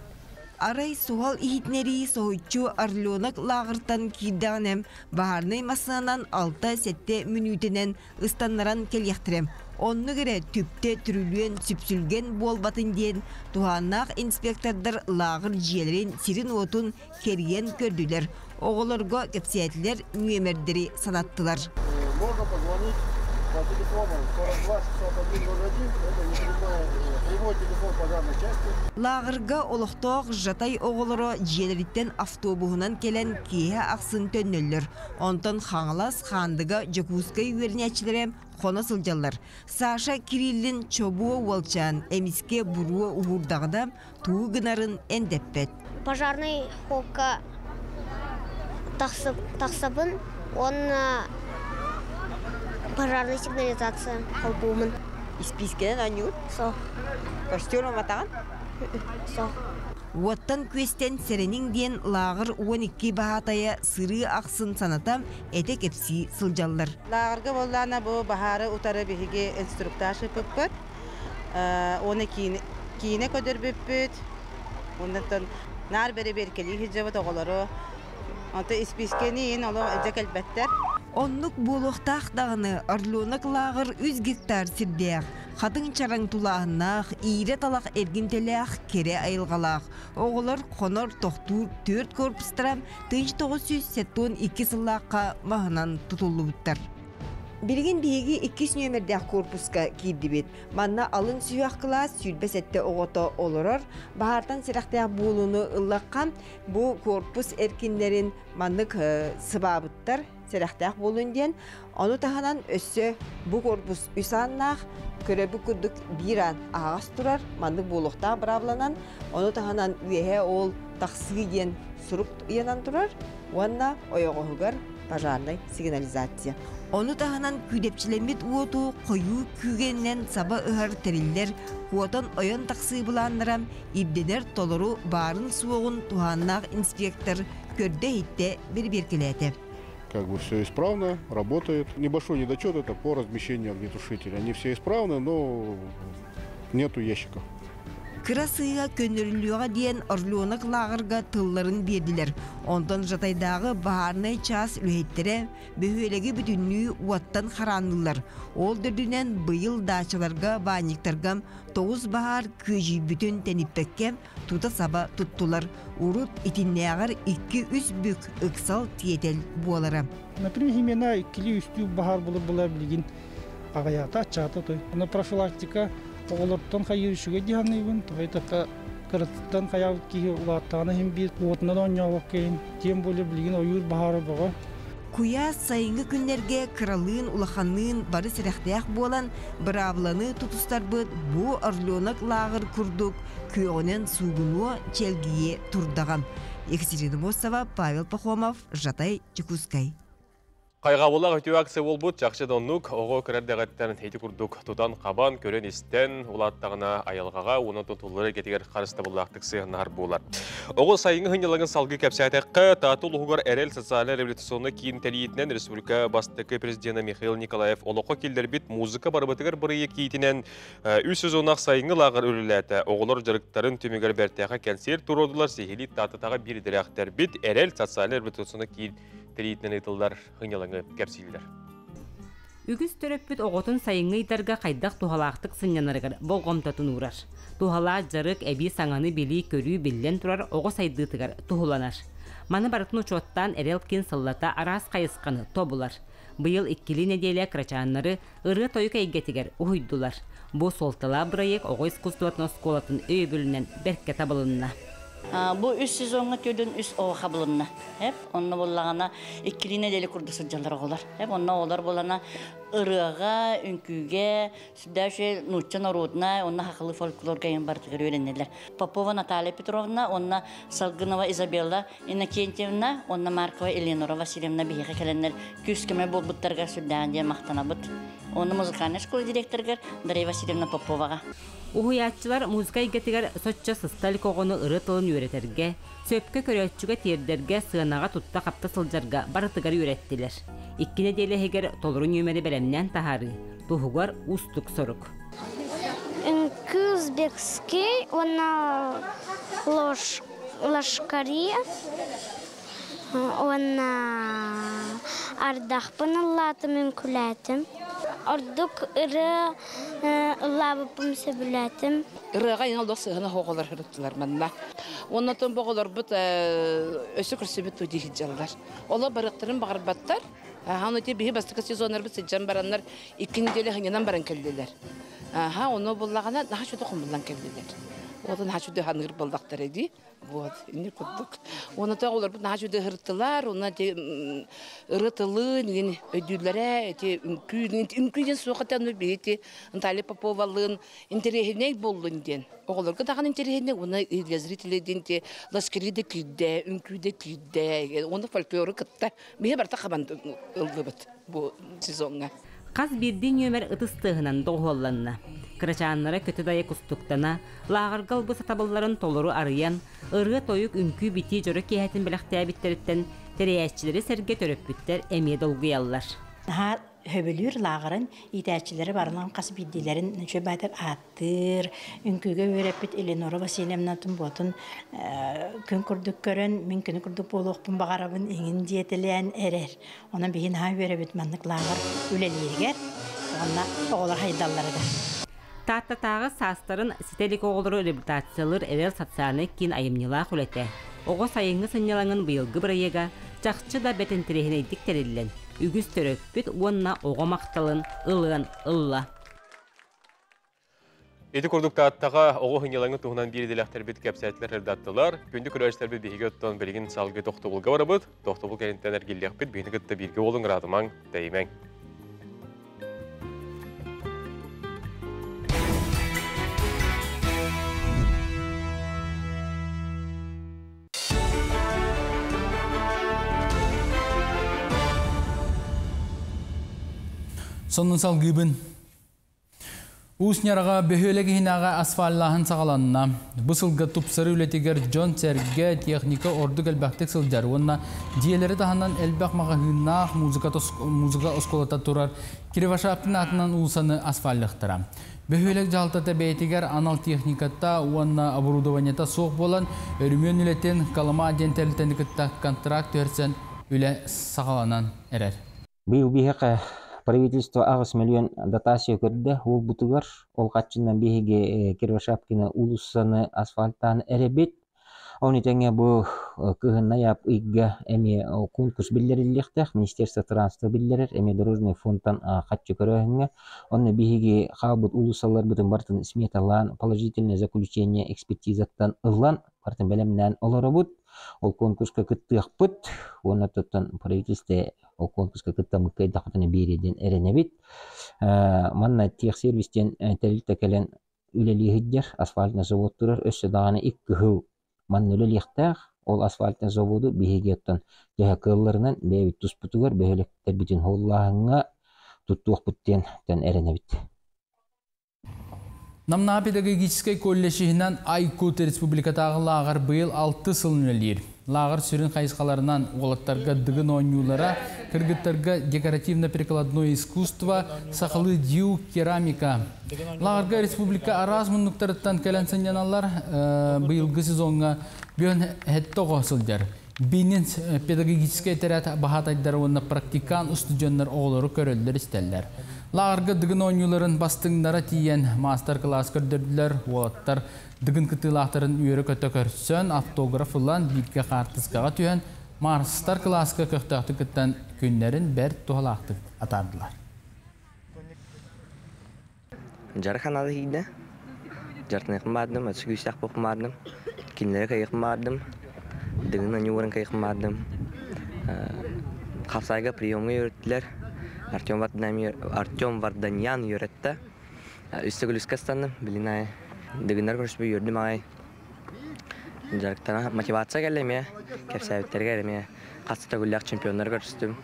L: Арай суһал иһитиннэрии соһуччу Орленок лааҕыртан киирдэҕинэ, баһаарынай массыынанан 6-7 мүнүүтэнэн ыстаннаран кэлиэхтэрэ. Оннук эрэ түптэ түрүлүөн сүпсүлгэн буолбатын диэн туһааннаах инспектордар лааҕыр дьиэлэрин сирин-уотун кэрийэн көрдүлэр, оҕолорго кэпсээтилэр, нүөмэрдэри санаттылар.
N: Можно позвонить по телефону 42 601 01, это не прямой телефон пожарной части.
L: Лааҕырга олохтоох Жатай оҕолоро дьиэлэриттэн автобуһунан кэлэн киэһэ ахсын төннөллөр. Онтон Хаҥалас, Хаандыга, Дьокуускай үөрэнээччилэрэ хоно сылдьаллар. Саша Кириллин чобуо уолчаан эмискэ буруо уһуурдаҕына тугу гынарын эндэппэт.
O: Пожарный холка тахсабын уонна пожарная сигнализация холбуумун.
L: Испиискэнэн оонньуур?
O: Со.
L: Костер уматаҕын?
O: Со.
L: Уоттан күөстэн сэрэниҥ диэн лааҕыр 12 баһаатайа сырыы ахсын саната, этэ кэпсии сылдьаллар.
J: Лааҕырга буоллаана бу баһаары утары биһиги инструктаж ыппыппыт. Уонна киинэ көрдөрбүппүт. Оннуттан наар бэрэбиэркэлии сылдьабыт оҕолору. Онто испиискэни иин олох илдьэ кэлбэттэр.
L: Оннук буолуохтаах даҕаны, Орленок лааҕыр 3 гектар сирдээх, хатыҥ чараҥ тулааһыннаах, иирэ талах эргимтэлээх кэрэ айылҕалаах. Оҕолор хонор тохтуур түөрт корпустара 1972 сыллаахха маһынан тутуллубуттар. Билигин биһиги иккис нүөмэрдээх корпуска киирдибит. Манна алын сүһүөх кылаас 27 оҕото олорор. Баһаартан сэрэхтээх буолууну ыллахха, бу корпус эркиннэрин маннык сыбаабыттар, сэрэхтээх буолун диэн. Ону таһынан өссө бу корпус үс ааннаах, көрөбүт курдук биир аан аһаҕас турар, маннык буолуохтаах быраабыланан. Ону таһынан үөһэ ол тахсыы диэн сурук ыйанан турар уонна ойоҕоһугар пожарнай сигнализация. Ону таһынан күүдэпчилэммит уоту хойуу күүгэнинэн саба ыһар тэриллэр, куотан ойон тахсыы былааннара ирдэнэр толору баарын-суоҕун туһааннаах инспектор көрдө-иһиттэ, бэрэбиэркэлээтэ.
N: Как бы все исправно, работает. Небольшой недочет это по размещению огнетушителей. Они все исправны, но нету ящиков.
L: Кыра сыыһа көннөрүллүөҕэ диэн Орленок лааҕырга тылларын биэрдилэр. Онтон Жатайдааҕы баһаарынай чаас үлэһиттэрэ бөһүөлэги бүтүннүү уоттан хараанныыллар. Ол төрдүнэн быйыл даачаларга, баанньыктарга тоҕус баһаар күөдьүйбүтүн тэниппэккэ тута саба туттулар. Урут итиннээҕэр 2-3 бүк ыксал тиэтэл буолара.
P: Например, именно иккилии үстүү баһаар булар булар билигин аҕыйаата, аччаата той. Аны профилактика оҕолортон хайыыр үчүгэй дии саныыбын. Тоҕо кыраттан хайаабыт киһи улааттаҕына иһин биир уотунан оонньообокко иһин, тем более билигин ойуур баһаара бөҕө.
L: Куйаас сайыҥҥы күннэргэ кыралыын улаханныын бары сэрэхтээх буолан, быраабыланы тутустарбыт бу Орленок лааҕыр курдук күөҕүнэн суугунуо, чэлгийиэ турдаҕа. Екатерина Мосова, Павел Пахомов, Жатай, Дьокуускай.
A: Хайҕабыллаах үтүө акция буолбут, чахчы да оннук, оҕо кыра эрдэҕиттэн ити курдук тутан-хабан, көрөн-истэн улааттаҕына айылҕаҕа уонна тутуллар эйгэтигэр харыстабыллаахтык сыһыаннаһар буолар. Оҕо сайыҥҥы сынньалаҥын салгыы кэпсээтэххэ, Таатта улууһугар Эрэл социальнай революционнай киин тэрийиитинэн республика бастакы президенэ Михаил Николаев олоххо киллэрбит музыка барыбытыгар бырайыак иитинэн үс сезоннаах сайыҥҥы лааҕыр үлэлээтэ. Оҕолор дьарыктарын түмүгэр бэртээхэй кэнсиэр туруордулар, сиһилии Тааттатааҕы биир идэлээхтэрбит Эрэл социальнай революционнай киин тэрийиитинэн ыытыллар сынньалаҥы кэпсииллэр.
Q: Үгүс төрөппүт оҕотун сайыҥҥы ыйдарга хайдах туһалаахтык сынньанарыгар болҕомтотун уурар. Туһалаах дьарык, эбии саҥаны билии-көрүү биллэн турар оҕо сайдыытыгар туһуланар. Маны барытын учуоттаан Эрэл киин сыллата араас хайысханы тобулар. Быйыл иккилии нэдиэлэ кырачааннары ырыа-тойук эйгэтигэр уһуйдулар. Бу суолталаах бырайыак оҕо искусствотын оскуолатын өйөбүлүнэн бэркэ табылынна.
R: Бу үс сезоҥҥа түөртүн үс оҕо хабылынна. Эп, онно буоллаҕына иккилии нэдиэлэ курдук сылдьаллар оҕолор. Эп, онно оҕолор буолана ырыаҕа, үҥкүүгэ, сүрдээх нуучча норуодунай, онно сахалыы фольклорга иһин барытыгар үөрэнэллэр. Попова Наталья Петровна, уонна Салгынова Изабелла Иннокентьевна, уонна Маркова Элеонора Васильевна биһиэхэ кэлэннэр күүс-көмө буолбуттарыгар сүрдээҕин диэн махтанабыт. Уонна музыкальнай школа директорыгар Дарья Васильевна Поповаҕа.
Q: Уһуйааччылар музыка эйгэтигэр соччо сыста илик оҕону ырыа тылын үөрэтэргэ, сөпкө көрөөччүгэ тиэрдэргэ, сыанаҕа тутта-хапта сылдьарга барытыгар үөрэттилэр. Икки нэдиэлэ иһигэр толору нүөмэри бэлэмнээн таһаарыы туһугар уустук сорук.
O: Үҥкүү узбекский уонна лошкари уонна ардахпын ыллаатым үҥкүүлээтим. Ордук ырыа ыллаабыппын сөбүлээтим.
S: Ырыаҕа ең олох сыһына оҕолор ырыттылар манна. Оннотон бу оҕолорбут өссө көрсүбүт туу дии Олор барыктарын баҕарбаттар. Аха, ону биһи бастакы сезоннарбыт сылдьан бараннар икки неделя хынньанан баран кэллилэр. Аха, ону буллаҕына наһаа чуду хомуллан кэллилэр. Вот наһаа чуду ханыыр боллахтар ди. Вот, инни курдук. Оны та олорбут наһаа чуду ырыттылар, уна те ырытылы, нин өйдүүлэрэ, эти үҥкүү, үҥкүү диэн суохатан биһи Наталья Поповалыын интэриэһинэй буоллун диэн. Оҕолорго даҕаны интэриэһинэй, уонна для зрителей диэн те ласкири да киирдэ, үҥкүү да киирдэ, уонна фольклору кытта биһи барыта хабан ыллыбыт бу сезоҥҥа.
Q: Хас биирдии нүөмэр ытыс тыаһынан доҕуһуолланна. Кырачааннара көтө-дайа кустуктана, лааҕырга ылбыт сатабылларын толору арыйан, ырыа-тойук, үҥкүү-битии дьоро киэһэтин бэлэхтээбиттэриттэн тэрийээччилэри сэргэ төрөппүттэр эмиэ долгуйаллар.
T: Наһаа хөбүлүүр лааҕырын иитээччилэри барынан хас биирдиилэрин үчүгэй баайдык ааттыыр, үҥкүүгэ үөрэппит Элеонора Васильевна Тумботун күн курдук көрөн, мин күнү курдук буолуохпун баҕарабын иҥин диэтэлээн эрэр. Онон биһи наһаа үөрэбит маннык лааҕыр үлэлииригэр уонна оҕолор хайдалларыгар.
Q: Тааттатааҕы саастарын ситэ илик оҕолору реабилитациялыыр Эрэл социальнай киин айымньылаах үлэтэ, оҕо сайыҥҥы сынньалаҥын быйылгы бырайыага чахчы да бэрт интэриэһинэйдик тэриллэн, үгүс төрөппүт уонна оҕо махталын ылыан ылла.
A: Ити курдук Тааттаҕа оҕо сынньалаҥын туһунан биир идэлээхтэрбит кэпсээтилэр ырдаттылар. Күндү көрөөччүлэрбит биһиги оттон билигин салгыы тохтобулга барабыт. Тохтобул кэнниттэн эргиллиэхпит. Биһини кытта бииргэ буолуҥ, ыраатымаҥ, тэйимэҥ.
C: Сонун салгыыбын. Уус Ньараҕа бөһүөлэк иһинээҕи асфальлааһын саҕаланна. Бу сылга тупсарыы үлэтигэр дьон-сэргэ, техника ордук элбэхтик сылдьар уонна дьиэлэри таһынан элбэх маҕаһыыннаах музыка, музыка оскуолата турар Кривошапкин аатынан уулусаны асфальлыахтара. Бөһүөлэк дьаһалтата бэйэтигэр анал техниката уонна оборудованиета суох буолан, өрөмүөн үлэтин Колыма диэн тэрилтэни кытта контракт түһэрсэн үлэ саҕаланан эрэр.
U: Быйыл биһиэхэ правительство аҕыс миллион дотация көрдө уолбутугар. Ол хаччынан биһиги Кривошапкина уулуссаны асфальтаан эрэбит. Ону тэҥэ бу кыһын айаап ыйга эмиэ конкурс биллэриллиэхтээх, Министерство транспорта биллэрэр, эмиэ дорожный фондтан хаччы көрөөһүҥҥэ. Онно биһиги хаалбыт уулуссаларбытын барытын сметалаан, положительное заключение экспертизаттан ылан, барытын бэлэмнээн олоробут. Ол конкурска кыттыахпыт уонна оттон правительство ол конкурска кыттаммыт кыайдахпытына биэриэ диэн эрэнэбит. Манна техсервис диэн тэрилтэ кэлэн үлэлии сылдьар, асфальтный завод турар, өссө даҕаны икки кыһыл манна үлэлиэхтээх. Ол асфальтный заводу биһиги оттон төһө кыалларынан бэйэбит туспутугар бөһүөлэктэрбитин уһуллааһыҥҥа туттуохпут диэн эрэнэбит.
C: Намнаа педагогическай колледж иһинэн Айкут республикатааҕы лааҕыр быйыл алты сыл үлэлиир. Лааҕыр сүрүн хайысхаларынан уолаттарга дыгын оонньуулара, кыргыттарга декоративно-прикладное искусство, сахалыы дью керамика. Лааҕырга республика араас муннуктарыттан кэлэн сынньаналлар быйылгы сезоҥҥа бүөн хэтте оҕо сылдьар. Бинин педагогическай этэрээт баһаатайдара уонна практикант устудьуоннар оҕолору көрөллөр-истэллэр. Лааҕырга дыгын оонньууларын бастыҥнара тиийэн маастар-кылаас көрдөрдүлэр. Уолаттар дыгын кыттыылаахтарын үөрэ-көтө көрсөн, автограф ылан, бииргэ хаартыскаҕа түһэн, маастар-кылааска көхтөөхтүк кыттан күннэрин бэрт туһалаахтык атаардылар.
V: Дьарык анаалы киирдэ. Дьарытыныахпын баардым, өссө күүстээх буолуохпун баардым. Кинилэри кыайыахпын баардым. Дыгын оонньууларын кыайыахпын баардым. Хапсаайга приемҥа үөрэттилэр. Артем Артем Варданян үөрэттэ. Үс төгүл үскэ ыстанным. Билин аайы дыгыннар көрсүбүт үөрдүм аҕай. Дьарыктана мотивация кэллэ эмиэ. Кэпсээбиттэригэр эмиэ хас да төгүллээх чемпионнары көрүстүм.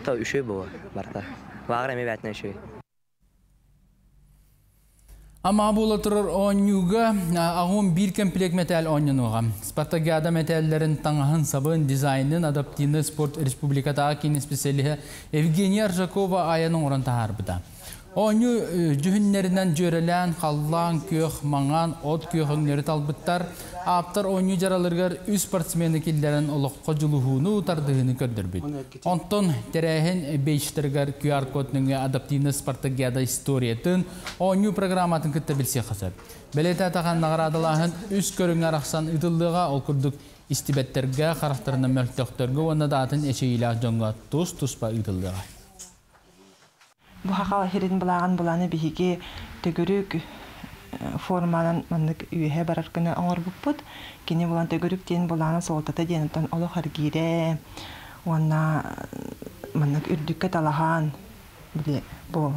V: То үчүгэй буолуо барыта. Лааҕыр эмиэ бээтинэ үчүгэй.
C: Ама буола турар оонньууга аҕуон биир комплект мэтээл оонньонуоҕа. Спартакиада мэтээллэрин таҥаһын, сабын, дизайнын адаптивный спорт республикатааҕы киин специалиһа Евгения Аржакова айан оҥорон таһаарбыта. Оонньуу дьүһүннэринэн дьүөрэлээн халлаан күөх, маҥан, от күөх өҥнөрү талбыттар. Ааптар оонньуу дьараларыгар үс спортсмены киллэрэн олоххо дьулуһууну, тардыһыыны көрдөрбүт. Онтон тэрээһин бейджтарыгар QR-код нөҥүө адаптивнай спартакиада историятын, оонньуу программатын кытта билсиэххэ сөп. Бэлиэтээтэххэ, наҕараадалааһын үс көрүҥҥэ арахсан ыытыллыаҕа, ол курдук истибэттэргэ, харахтарынан мөлтөхтөргө уонна да атын эчэйиилээх дьоҥҥо тус-туспа ыытыллыаҕа.
B: Бу хаха сирин былааҕын буланы биһиги төгүрүк форманан маннык үөһэ барар гына оҥорбуппут. Кини булан төгүрүк диэн былаана суолтата диэн оттон олох эргиирэ уонна маннык үрдүккэ талаһан били бу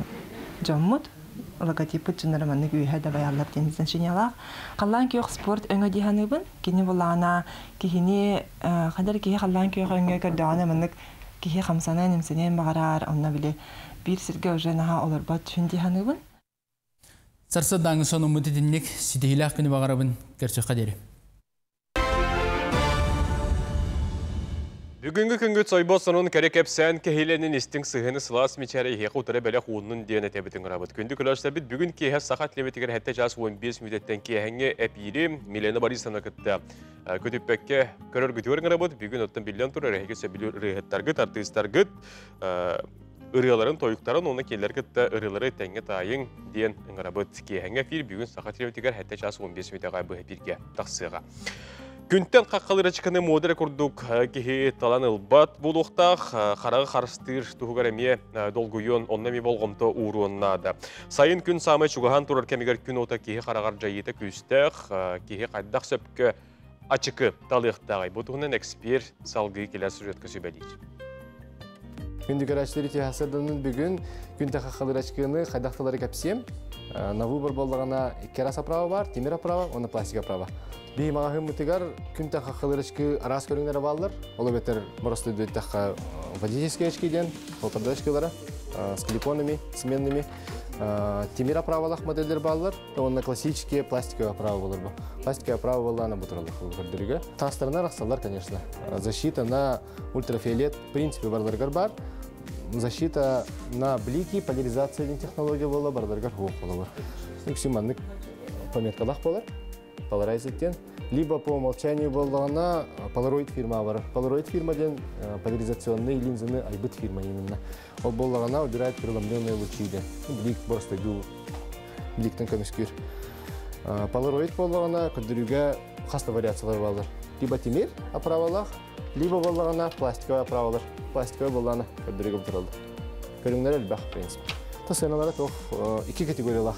B: дьоммут логотиппыт дьонноро маннык үөһэ дабайаллар диэн значениялаах. Халлаан күөх спорт өҥө дии саныыбын. Кини былаана киһини хандар киһи халлаан күөх өҥө көрдөҕүнэ маннык киһи хамсаныан-имсэниэн баҕарар, онно били биир сиргэ уже наһаа олорбот түһүн дии саныыбын.
C: Сарсыардааҥҥы сонуммут итинник ситиһиилээх күнү баҕарабын көрсүөххэ диэри.
A: Бүгүҥҥү күҥҥүт сойбот сонун кэрэ кэпсээн кэһиилэнин истиҥ сыһыаны сылаас мичээрэ иһиэхэ утары бэлэх ууннун диэн этэбит ыҥырабыт. Күндү көрөөччүлэрбит бүгүн киэһэ Саха телевитигэр 7 чаас 15 мүнүүтэттэн киэһэҥҥи эпиири Милена Борисовна кытта көтүппэккэ көрөргүтүгэр ыҥырабыт. Бүгүн оттон биллэн турар эһиги сөбүлүүр ырыаһыттаргыт, артыыстаргыт ырыаларын, тойуктарын уонна кинилэр кытта ырыалары тэҥҥэ таайыҥ диэн ыҥырабыт. Киэһэҥҥэ эфир бүгүн Саха телевитигэр 7 чаас 15 мүнүүтэҕэ быһа эпииргэ тахсыаҕа. Күнтэн хаххалыыр ачыканы муода эрэ курдук киһи талан ылбат буолуохтаах, хараҕы харыстыыр туһугар эмиэ долгуйуон, онно эмиэ болҕомто ууруон наада. Сайын күн саамай чугаһаан турар кэмигэр күн уота киһи хараҕар дьайыыта күүстээх, киһи хайдах сөпкө ачыкы талыахтааҕый? Бу туһунан эксперт салгыы кэлэр сюжетка сүбэлиир.
D: Күндү көрөөччүлэр үтүө бүгүн күн хаххалыыр ачкыны хайдах талары кэпсиэм. На выбор боллаҕына икки араас оправа бар, тимир оправа уонна пластик оправа. Биһи маҕаһыыммытыгар күн хаххалыыр ачкы араас көрүҥнэрэ бааллар. Ол эбэтэр боростуой диэтэххэ водительские очки диэн, полторда очкилара, с клипонами, сменными. Тимир оправалаах модельдер бааллар, уонна классические пластиковые оправа болар бу. Пластиковая оправа боллаана бутураллар көрдөрүгө. Таастарына арахсаллар, конечно. Защита на ультрафиолет в принципе барыларыгар бар. Защита на блики, поляризация диэн технология буола барыларыгар суох болар. Үксүн маннык пометкалаах болар. Polarizer диэн. Либо по умолчанию боллаҕына Polaroid фирма бар. Polaroid фирма диэн поляризационный линзаны айбыт фирма именно. Ол боллаҕына убирает преломленные лучи диэн. Блик просто бликтен көмүскүүр. Polaroid боллаҕына көрдөрүүгэ хас да вариациялар баалар. Либо тимир оправалаах, либо боллаҕына пластиковый оправалар. Пластиковый боллаҕына көрдөрүүгэ бутураллар. Көрүҥнэр элбэх, в принципе. Та сыаналара туох икки категориялаах.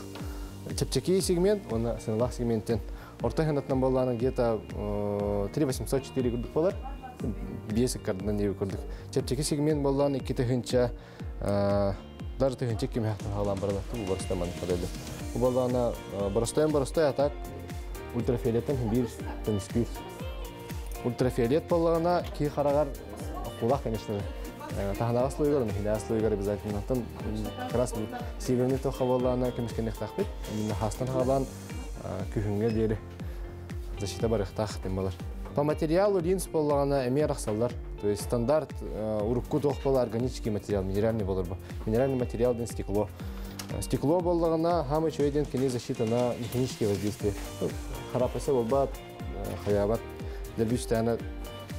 D: Чэпчэки сегмент уонна сыаналаах сегменттен. Орто сыанатынан боллаҕына где-то 3 804 курдук болар. Биэс ыккардынан диэби курдук. Чэпчэки сегмент боллаҕына 2 тыһыынча даже тыһыынча кимэхтэн хаалан баралар. Бу боростой маннык модели. Бу боллаҕына боростойон боростой, а так ультрафиолеттен биир көмүскүүр. Ультрафиолет боллаҕына киһи хараҕар кулах, конечно, таһынааҕы слойгар, иһинээҕи слойгар обязательно. Оттон как раз северный тоха боллаҕына көмүскэннэхтаахпыт. Именно хаастан хаалаан күһүҥҥэ диэри защита барыахтаах темалар. По материалу линз боллаҕына эмиэ арахсаллар. То есть стандарт урукку туох буола органический материал, минеральный болар бу. Минеральный материал диэн стекло. Стекло боллаҕына хаамай үчүгэй диэн кини защита на механические воздействия. Харапаса болбат, хаябат, дербүстээнэ,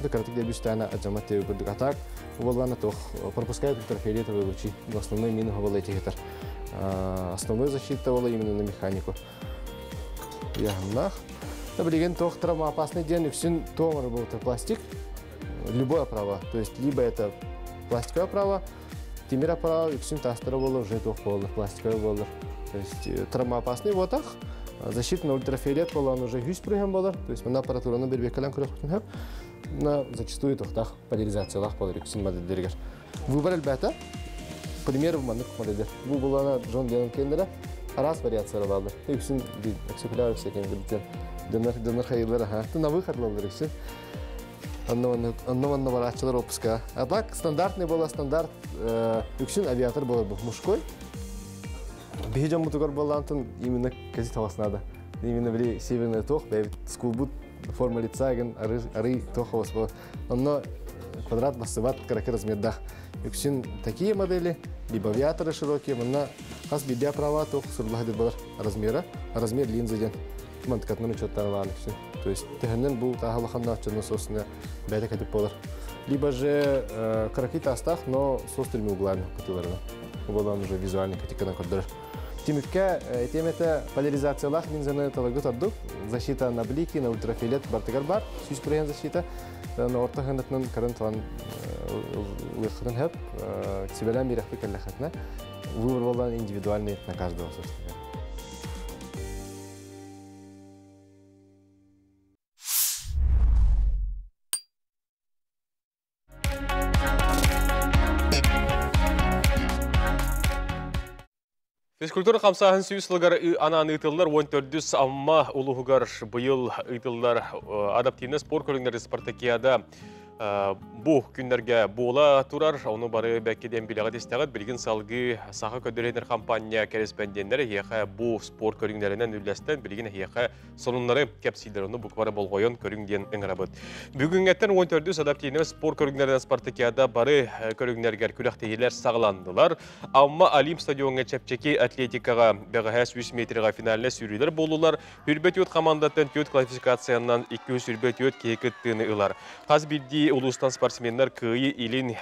D: кыратык дербүстээнэ аджамат тебе курдук. А так боллаҕына туох пропускает ультрафиолетовые лучи. Основной минус была этих. Основной защита была именно на механику. Яһыннах. Та билигин туох травмоопасный диэн үксүн туоҥар был пластик. Любое оправа. То есть либо это пластиковое оправа, тимир оправа, үксүн таастара болар, уже туох болар, пластиковый болар. То есть травмоопасный вот так. Защита на ультрафиолет была, он уже үс бырыһыан болар. То есть мына аппаратураны бербеккелен көрөкпүтүн на зачастую тохтах поляризациялах болар үксүн модельдергер. Выбор элбээтэ. Пример маннык модельдер. Бу булана Джон Леннон кендere араас вариациялар баалар. Үксүн экземпляр үксүн кем донор донор хайылар аха. На выход лалар үксүн. Онно барааччылар отпуска. А так стандартный была стандарт үксүн авиатор болар бу мужской. Биһи дьоммутугар буоллаантын именно казит надо. Именно били северный тох, бэйбит скулбут форма лица ген ары ары тох хавас бу. Онно квадрат бассыбат караки размердах. Үксүн такие модели, либо авиаторы широкие, мына Хас биирдии оправа туох сурулла сылдьар буолар размера, размер линзы диэн мантыкатынан учуоттаан ылаан үксүн. То есть төһөннөн бу тааһа улаханнаах дьонно собственно бэйэтэ кэтип буолар. Либо же кыракый таастаах, но с острыми углами кытыыларынан. Бу уже визуальный критиканан көрдөрөр. Түмүккэ этиэм этэ поляризациялаах линзаны таларгыт ордук. Защита на блики, на ультрафиолет бартыгар бар. 100% защита. Орто ханатынан көрөн талан ылыаххытын сөп. Сүбэлээн биэрэхпит кэллэххитинэ. Выбор буолан индивидуальный на каждого, собственно.
A: Физкультура хамсааһын сүүс сылыгар анаан ыытыллар 14 Амма улууһугар быйыл ыытыллар адаптивный спорт көрүҥнэри спартакиада бу күннэргэ буола турар. Ону бары бэккиден билэҕит истэҕит. Билигин салгыы Саха көрдөрөр компания корреспонденттері эһиэхэ бу спорт көрүҥнэринэн үллэстэн билигин эһиэхэ сонуннары кэпсииллэр. Ону буквара болҕойон көрүҥ диэн ыҥырабыт. Бүгүҥҥэттэн 14 адаптивный спорт көрүҥнэринэн спартакиада бары көрүҥнэргэр күрэхтэһиилэр саҕаланнылар. Амма Олимп стадиоҥҥа чэпчэки атлетикаҕа бэҕэһээ 100 метрга финальнай сүүрүүлэр буоллулар. 24 командаттан 4 классификациянан 224 киһи кыттыыны ылар. Хас биирдии улуустан спортсменнар кыайыы илин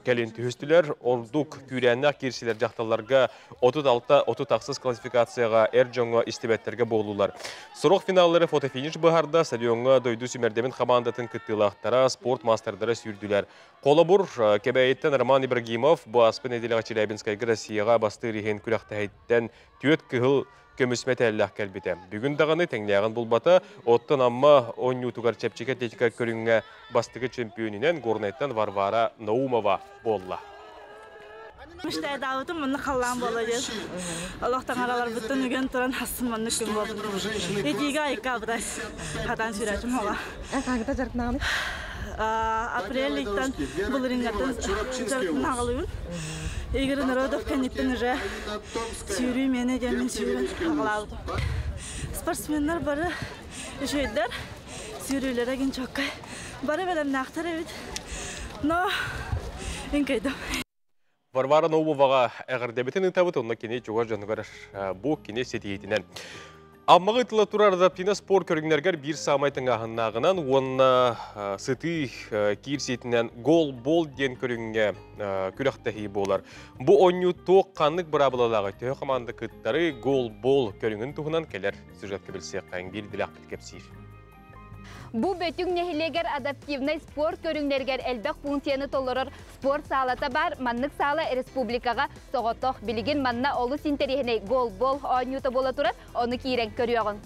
A: кэлин түһүстүлэр. Ордук күүрээннээх киирсилэр дьахталларга 36-38 классификацияҕа эр дьоҥҥо истибэттэргэ буоллулар. Сорох финаллары фотофиниш быһарда стадиоҥҥа дойду сүүмэрдэмин хамаандатын кыттыылаахтара, спорт маастардара сүүрдүлэр. Холобур, Кэбээйиттэн Роман Ибрагимов бу ааспыт нэдиэлэҕэ Челябинскайга Россияҕа бастыыр иһин күрэхтэһииттэн түөрт кыһыл көмүс мэтээллээх кэлбитэ. Бүгүн даҕаны тэҥнээҕин булбата, оттон Амма оонньуутугар чэпчэки атлетика көрүҥҥэ бастакы чөмпүйүөнүнэн Горнайтан Варвара Наумова буолла.
E: Мечтайдаабытым маннык халлаан буола диэн. Олох таҥараларбыттан үгэн туран хассын маннык күн буолбут. Итиигэ айыккаабытай. Хатаан сүүрээчим хола.
B: Хаһыта дьарыктааҕыный?
E: Апрель ыйтан былырыыҥҥаттан дьарыктанааҕылыыбын. Игорь Народов кэнниттэн уже сүүрүү миэнэ диэммин сүүрэн аҕалаабытым. Спортсменнар бары үчүгэйдэр, сүүрүүлэрэ гин чоккай. Бары бэлэмнээхтэр эбит. Но үҥкэйдим.
A: Варвара Наумоваҕа эҕэрдэбитин ыытабыт, онно кини чугас дьонугар бу кини ситиһиитинэн. Аммаҕа ыытыла турар адаптивнай спорт көрүҥнэргэр биир саамай тыҥааһыннааҕынан уонна сытыы киирсиитинэн гол-бол диэн көрүҥҥэ күрэхтэһии буолар. Бу оонньуу туох ханнык быраабылалааҕый, төһө хамаанда кыттары гол-бол көрүҥүн туһунан кэлэр сюжетка билсиэххэйиҥ биир идэлээхпит кэпсиир.
F: Бу Бөтүҥ нэһилиэгэр адаптивнай спорт көрүҥнэригэр элбэх функцияны толорор спорт саалата баар. Маннык саала республикаҕа соҕотох. Билигин манна олус интэриэһинэй голбол оонньуута буола турар. Ону киирэн көрүөҕүҥ.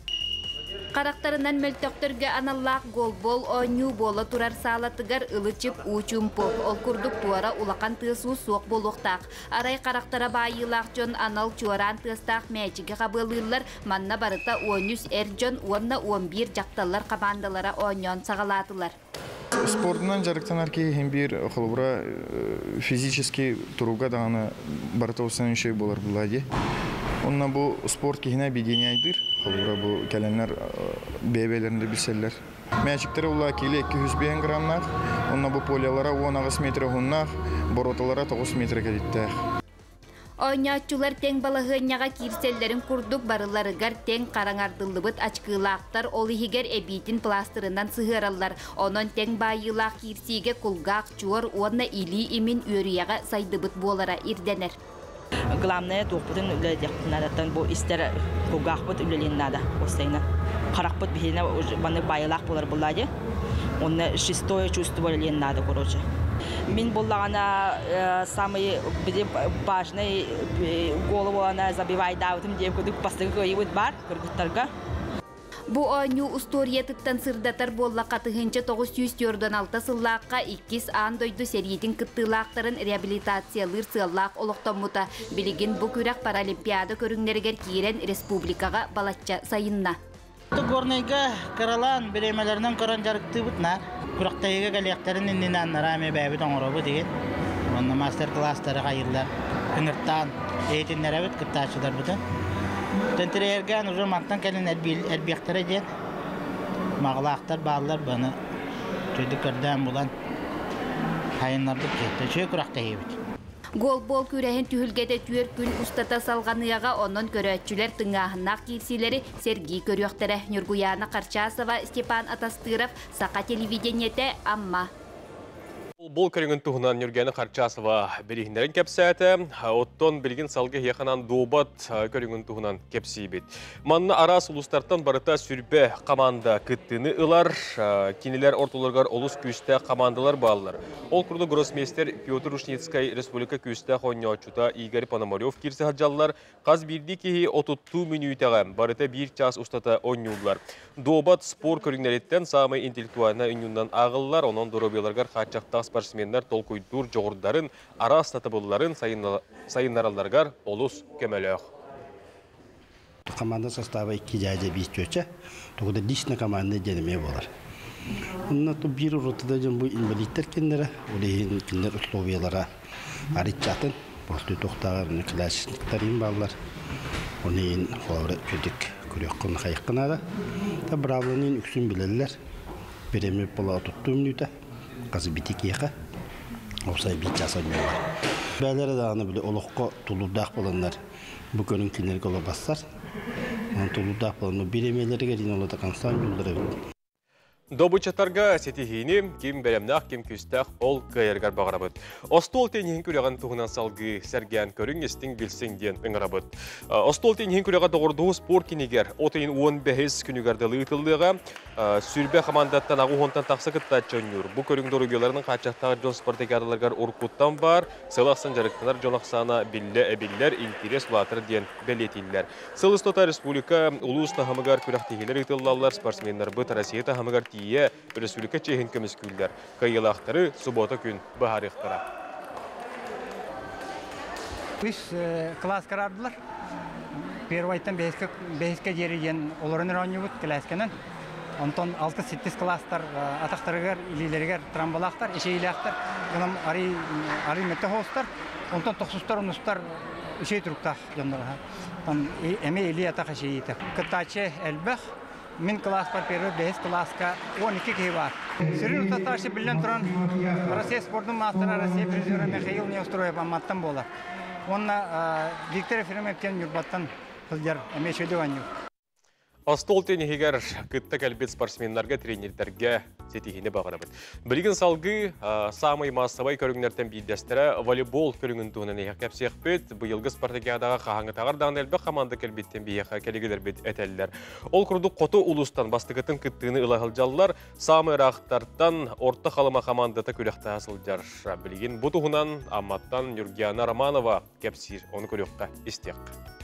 F: Харахтарынан мөлтөхтөргө аналлаах голбол оонньуу буола турар саалатыгар ылы-чып уу-чуумпу. Ол курдук туора улахан тыас-уус суох буолуохтаах. Арай харахтара баайыылаах дьон анал чуораан тыастаах мээчиги хабыалыыллар, манна барыта 13 эр дьон уонна 11 дьахталлар хамаандалара оонньоон саҕалаатылар.
W: Спордунан дьарыктанар киһи иһин биир холобура физически туруга даҕаны барыта улахан үчүгэй буолар буолла дии. Онно бу спорт киһини объединяйдыыр. Холобура бу кэлэннэр бэйэ-бэйэлэрин да билсэллэр. Мээчиктэрэ улаа киилэ 205 граммнаах, онно бу полялара 18 метр уһуннаах, боруоталара 9 метр кэлиттээх.
F: Оонньооччулар тэҥ балаһыанньаҕа киирсэллэрин курдук барыларыгар тэҥ хараҥардыллыбыт ачыкыылаахтар, ол иһигэр эбиитин пластырынан сыһыараллар. Онон тэҥ баайыылаах киирсиигэ кулгаах, чуор уонна илии имин үөрүйэҕэ сайдыбыт буолара ирдэнэр.
X: Главное туохпутун үлэлиэхпит наадаттан бу истэр кулгаахпыт үлэлиэн наада уостайынан. Харахпыт биһиэнэ маннык баайылаах буолар буоллаа дии. Онно шестое чувство үлэлиэн наада короче. Мин буллаҕына самый важный голову она забивайдаабытым диэн курдук бастакы кыайыыбыт баар кыргыттарга.
F: Бу оонньуу устуоруйатыттан сырдатар буоллахха 1946 сыллаахха иккис аан дойду сэриитин кыттыылаахтарын реабилитациялыыр сыаллаах олохтоммута. Билигин бу күрэх Паралимпиада көрүҥнэригэр киирэн республикаҕа балачча сайынна.
Y: Горнайга кыралаан бириэмэлэринэн көрөн дьарыктыыбыт наар. Күрэхтэһиигэ кэлиэхтэрин иннинэ аннараа эмиэ бэйэбит оҥоробут диэн. Уонна мастер-класстары хайыыллар. Ыҥыртаан иһитиннэрэбит кыттааччыларбытын. Тэнтирэйэргээн уже мантан кэлин элбиэхтэрэ диэн маҕалаахтар бааллар баны чөйдүк көрдөөн булан хайыннарбыт киһи. Үчүгэй күрэхтэһиибит.
F: Голбол күрэһин түһүлгэтэ түөр күн устата салҕаныаҕа, онон көрөөччүлэр тыҥааһыннаах киирсиилэри сэргии көрүөхтэрэ. Ньургуйаана Харчасова, Степан Атастыров, Саха телевидениетэ, Амма.
A: Бұл көрүҥүн туһунан Ньургуйаана Харчасова билиһиннэрэн кэпсээтэ. Оттон билигин салгыы эһиэхэ дуобат көрүҥүн туһунан кэпсиибит. Манна араас улуустартан барыта 20 команда кыттыыны ылар. Кинилэр ортолоругар олус күүстээх командалар бааллар. Ол курдук гроссмейстер Петр Ушницкай, республика күүстээх оонньооччута Игорь Пономарев киирсэ сылдьаллар. Хас биирдии киһи 30 мүнүүтэҕэ, барыта биир чаас устата оонньууллар. Дуобат спорт көрүҥнэриттэн саамай интеллектуальнай оонньуунан ааҕыллар, онон доруобуйаларыгар хааччахтаах спортсменнар толкуйдуур дьоҕурдарын, араас сатабылларын сайыннаралларыгар олус көмөлөөх.
G: Команда состава икки дядя, биир чүөчэ. Тугуда личная команда диэн эмиэ буолар. Онно биир уратыта дьон бу инвалидтэр кинилэрэ, ол иһин кинилэр условиялара арыычча атын, просто туохтааҕар колясочниктар бааллар. Оны иһин холобура үчүгдүк көрүөххүн хайыахха наада. Та быраабыланы үксүн билэллэр. Бириэмэ буола 30 мүнүүтэ. Хас биирдии киһиэхэ. Уопсай биир чаас оонньууллар. Бэйэлэрэ даҕаны били олоххо тулуурдаах буоланнар бу көрүҥ кинилэргэ олох барсар. Тулуурдаах буолан бириэмэлэригэр иин олото констан оонньууллар эбит.
A: Добучатарга ситиһиини, ким бэлэмнээх, ким күүстээх ол кыайарыгар баҕарабыт. Остуол тенниһин күрэҕин туһунан салгыы сэргээн көрүҥ, истиҥ, билсиҥ диэн ыҥырабыт. Остуол тенниһин күрэҕэ Доҕордоһуу спорт киинигэр от ыйын 15 күнүгэр дылы ыытыллыаҕа. 20 командаттан 80-тан тахса кыттааччы оонньуур. Бу көрүҥ доруобуйаларынан хааччахтаах дьон спартакиадаларыгар уруккуттан баар, сыл ахсын дьарыктанар дьон ахсаана биллэ эбиллэр, интэриэс улаатар диэн бэлиэтииллэр. Сыл устата республика улуус таһымыгар күрэхтэһиилэр ыытыллаллар, спортсменнарбыт Россия таһымыгар тиийэ республика чиэһин көмүскүүллэр. Кыайыылаахтары суббота күн быһаарыахтара.
H: Үс класс карардылар. Первайтан бэһискэ диэри диэн олорон оонньуубут кэлээскэнэн. Онтон 6-7 класстар атахтарыгар, илиилэригэр трамбалаахтар, эчэйиилээхтэр, онон арый арый мөттө хоустар. Онтон тохсустар, онустар үчүгэй туруктаах дьоннор. Эмиэ илии атах эчэйиитэ. Кыттааччы элбэх. Мин класспар первый бэһис класска 12 киһи бар. Сүрүн утатааччы биллэн туран Россия спордун маастара, Россия призера Михаил Неустроев Амматтан буолар. Уонна Виктор Ефремов диэн Ньурбаттан сылдьар эмиэ үчүгэй оонньуур.
A: Остуол тенниһигэр кытта кэлбит спортсменнарга, тренердэргэ ситиһиини баҕарабыт. Билигин салгыы саамай маассабай көрүҥнэртэн биирдэстэрэ волейбол көрүҥүн туһунан эһиэхэ кэпсиэхпит. Быйылгы спартакиадаҕа хаһааҥҥытааҕар даҕаны элбэх команда кэлбиттэн биһиэхэ кэлигилэрбит этэллэр. Ол курдук хоту улуустан бастакытын кыттыыны ыла сылдьаллар. Саамай ыраахтартан Орто Халыма командата күрэхтэһэ сылдьар. Билигин бу туһунан Амматтан Ньургиана Романова кэпсиир. Ону көрүөххэ, истиэххэ.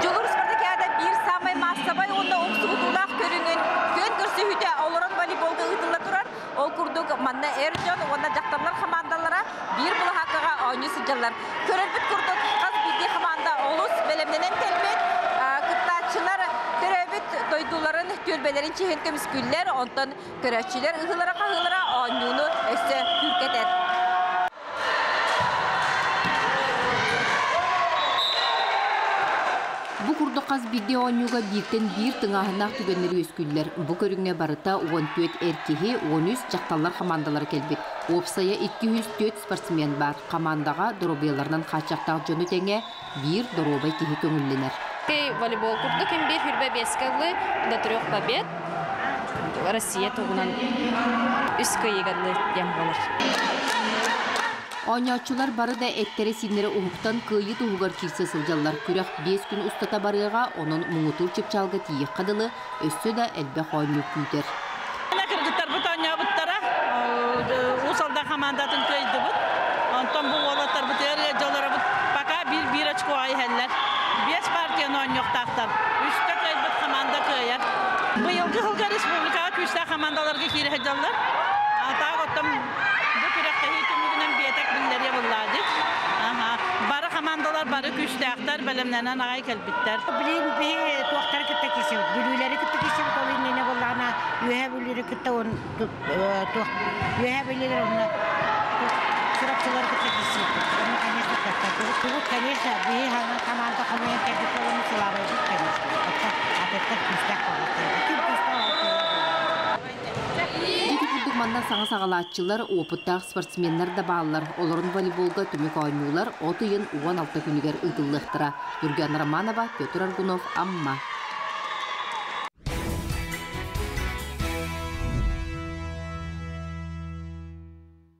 I: Дьулуур спартакиада биир саамай маассабай уонна умсугутуулаах көрүҥүн күөн көрсүһүүтэ олорон волейболга ыытылла турар. Ол курдук манна эр дьон уонна дьахталлар хамаандалара биир былаһааккаҕа оонньуу сылдьаллар. Көрөрбүт курдук хас биирдии хамаанда олус бэлэмнэнэн кэлбит. Кыттааччылар төрөөбүт дойдуларын түөлбэлэрин чиһин көмүскүүллэр, онтон көрөөччүлэр ыһыылара-хаһыылара оонньууну өссө күүркэтэр.
F: Бу курдук хас биирдии оонньууга бииртэн биир тыҥааһыннаах түгэннэр үөскүүллэр. Бу көрүҥҥэ барыта 14 эр киһи, 13 дьахталлар хамаандалара кэлбит. Уопсайа 204 спортсмен баар. Хамаандаҕа доруобуйаларынан хааччахтаах дьону тэҥэ биир доруобай киһи көҥүллэнэр.
K: Волейбол курдук им биир хүрбэ биэскэ ыллы до трех побед Россия тугунан үс кыайыганны диэн буолар.
F: Оонньооччулар бары да эттэрэ-сииннэрэ уһуктан кыайыы туһугар киирсэ сылдьаллар. Күрэх 5 күн устата барыаҕа, онон муҥутуур чыпчаалга тиийиэххэ дылы өссө да элбэх оонньуу күүтэр.
E: Кыргыттарбыт оонньообуттара, Уус Алдан хамаандатын кыайдыбыт. Онтон бу уолаттарбытыгар ыалдьаларабыт пока биир-биир очкоҕа иһэллэр. Биэс партияны оонньуохтаахтар. Үстэ кыайбыт хамаанда кыайар. Быйылгы сылга республикаҕа күүстээх хамаандаларга киирэ сылдьаллар. Таах оттон бу күрэхтэһии түмүгүнэн биэтэк биллэриэ буллаадык. Бары хамаандалар бары күүстээхтэр, бэлэмнэнэн аҕай кэлбиттэр.
M: Билин би туохтары кытта кисибит, бүлүүлэри кытта кисибит, ол иннинэ буоллаҕына үөһэ бүлүүрү кытта он туох үөһэ бүлүүлэр онно чурапчылары кытта кисибит. Оны, конечно, тугут, конечно, биһи команда хомуйан кэлбит буолан сылаабайбыт, конечно. Атыттар күүстээх буолуохтар. Ким күүстээх ол
F: Ити курдук
J: Манна саҥа саҕалааччылар, уопуттаах спортсменнар да бааллар. Олорун волейболга түмүк оонньуулар от ыйын 16 күнүгэр ыытыллыахтара. Юргиана Романова, Петр Аргунов, Амма.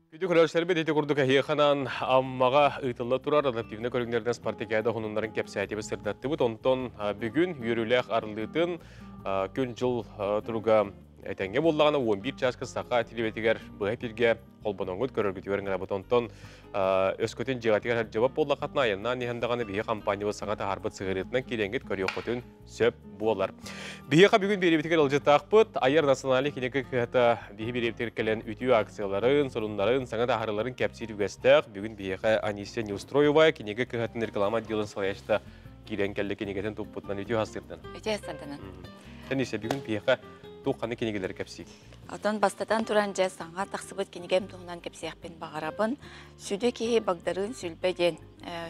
A: Күндү көрөөччүлэрбит ити курдук эһиэханан Аммаҕа ыытылла турар адаптивнай көрүҥнэринэн спартакиада хонуннарын кэпсээтибит сырдаттыбыт. Онтон бүгүн үөрүүлээх арыллыытын күн-дьыл туруга этэҥҥэ буоллаҕына 11 чааска саха телевизигэр быһа эфиргэ холбоноҥҥут көрөргүтүгэр ыҥырабыт. Онтон өскөтүн дьиэҕитигэр сылдьыбат буоллаххытына айаннаан иһэн даҕаны биһи компаниябыт саҥа таһаарбыт сыһыарыытынан киирэҥҥит көрүөххүтүн сөп буолар. Биһиэхэ бүгүн биэриибитигэр ылдьытаахпыт Айар национальнай кинигэ кыһата биһи биэриибитигэр кэлэн үтүө акцияларын, суруннарын, саҥа таһаарыыларын кэпсиир үгэстээх. Бүгүн биһиэхэ Анисия Неустроева кинигэ кыһатын реклама отделын салайааччыта киирэн кэллэ кинигэтин туппутунан үтүө хастырдан.
L: Үтүө хастырданан.
A: Анисия, бүгүн биһиэхэ туох ханнык кинигэлэри кэпсиик?
L: Отон бастатан туран дьэ саҥа тахсыбыт кинигэм туһунан кэпсиэхпин баҕарабын. Сүдү киһи Багдарыын Сүлбэ диэн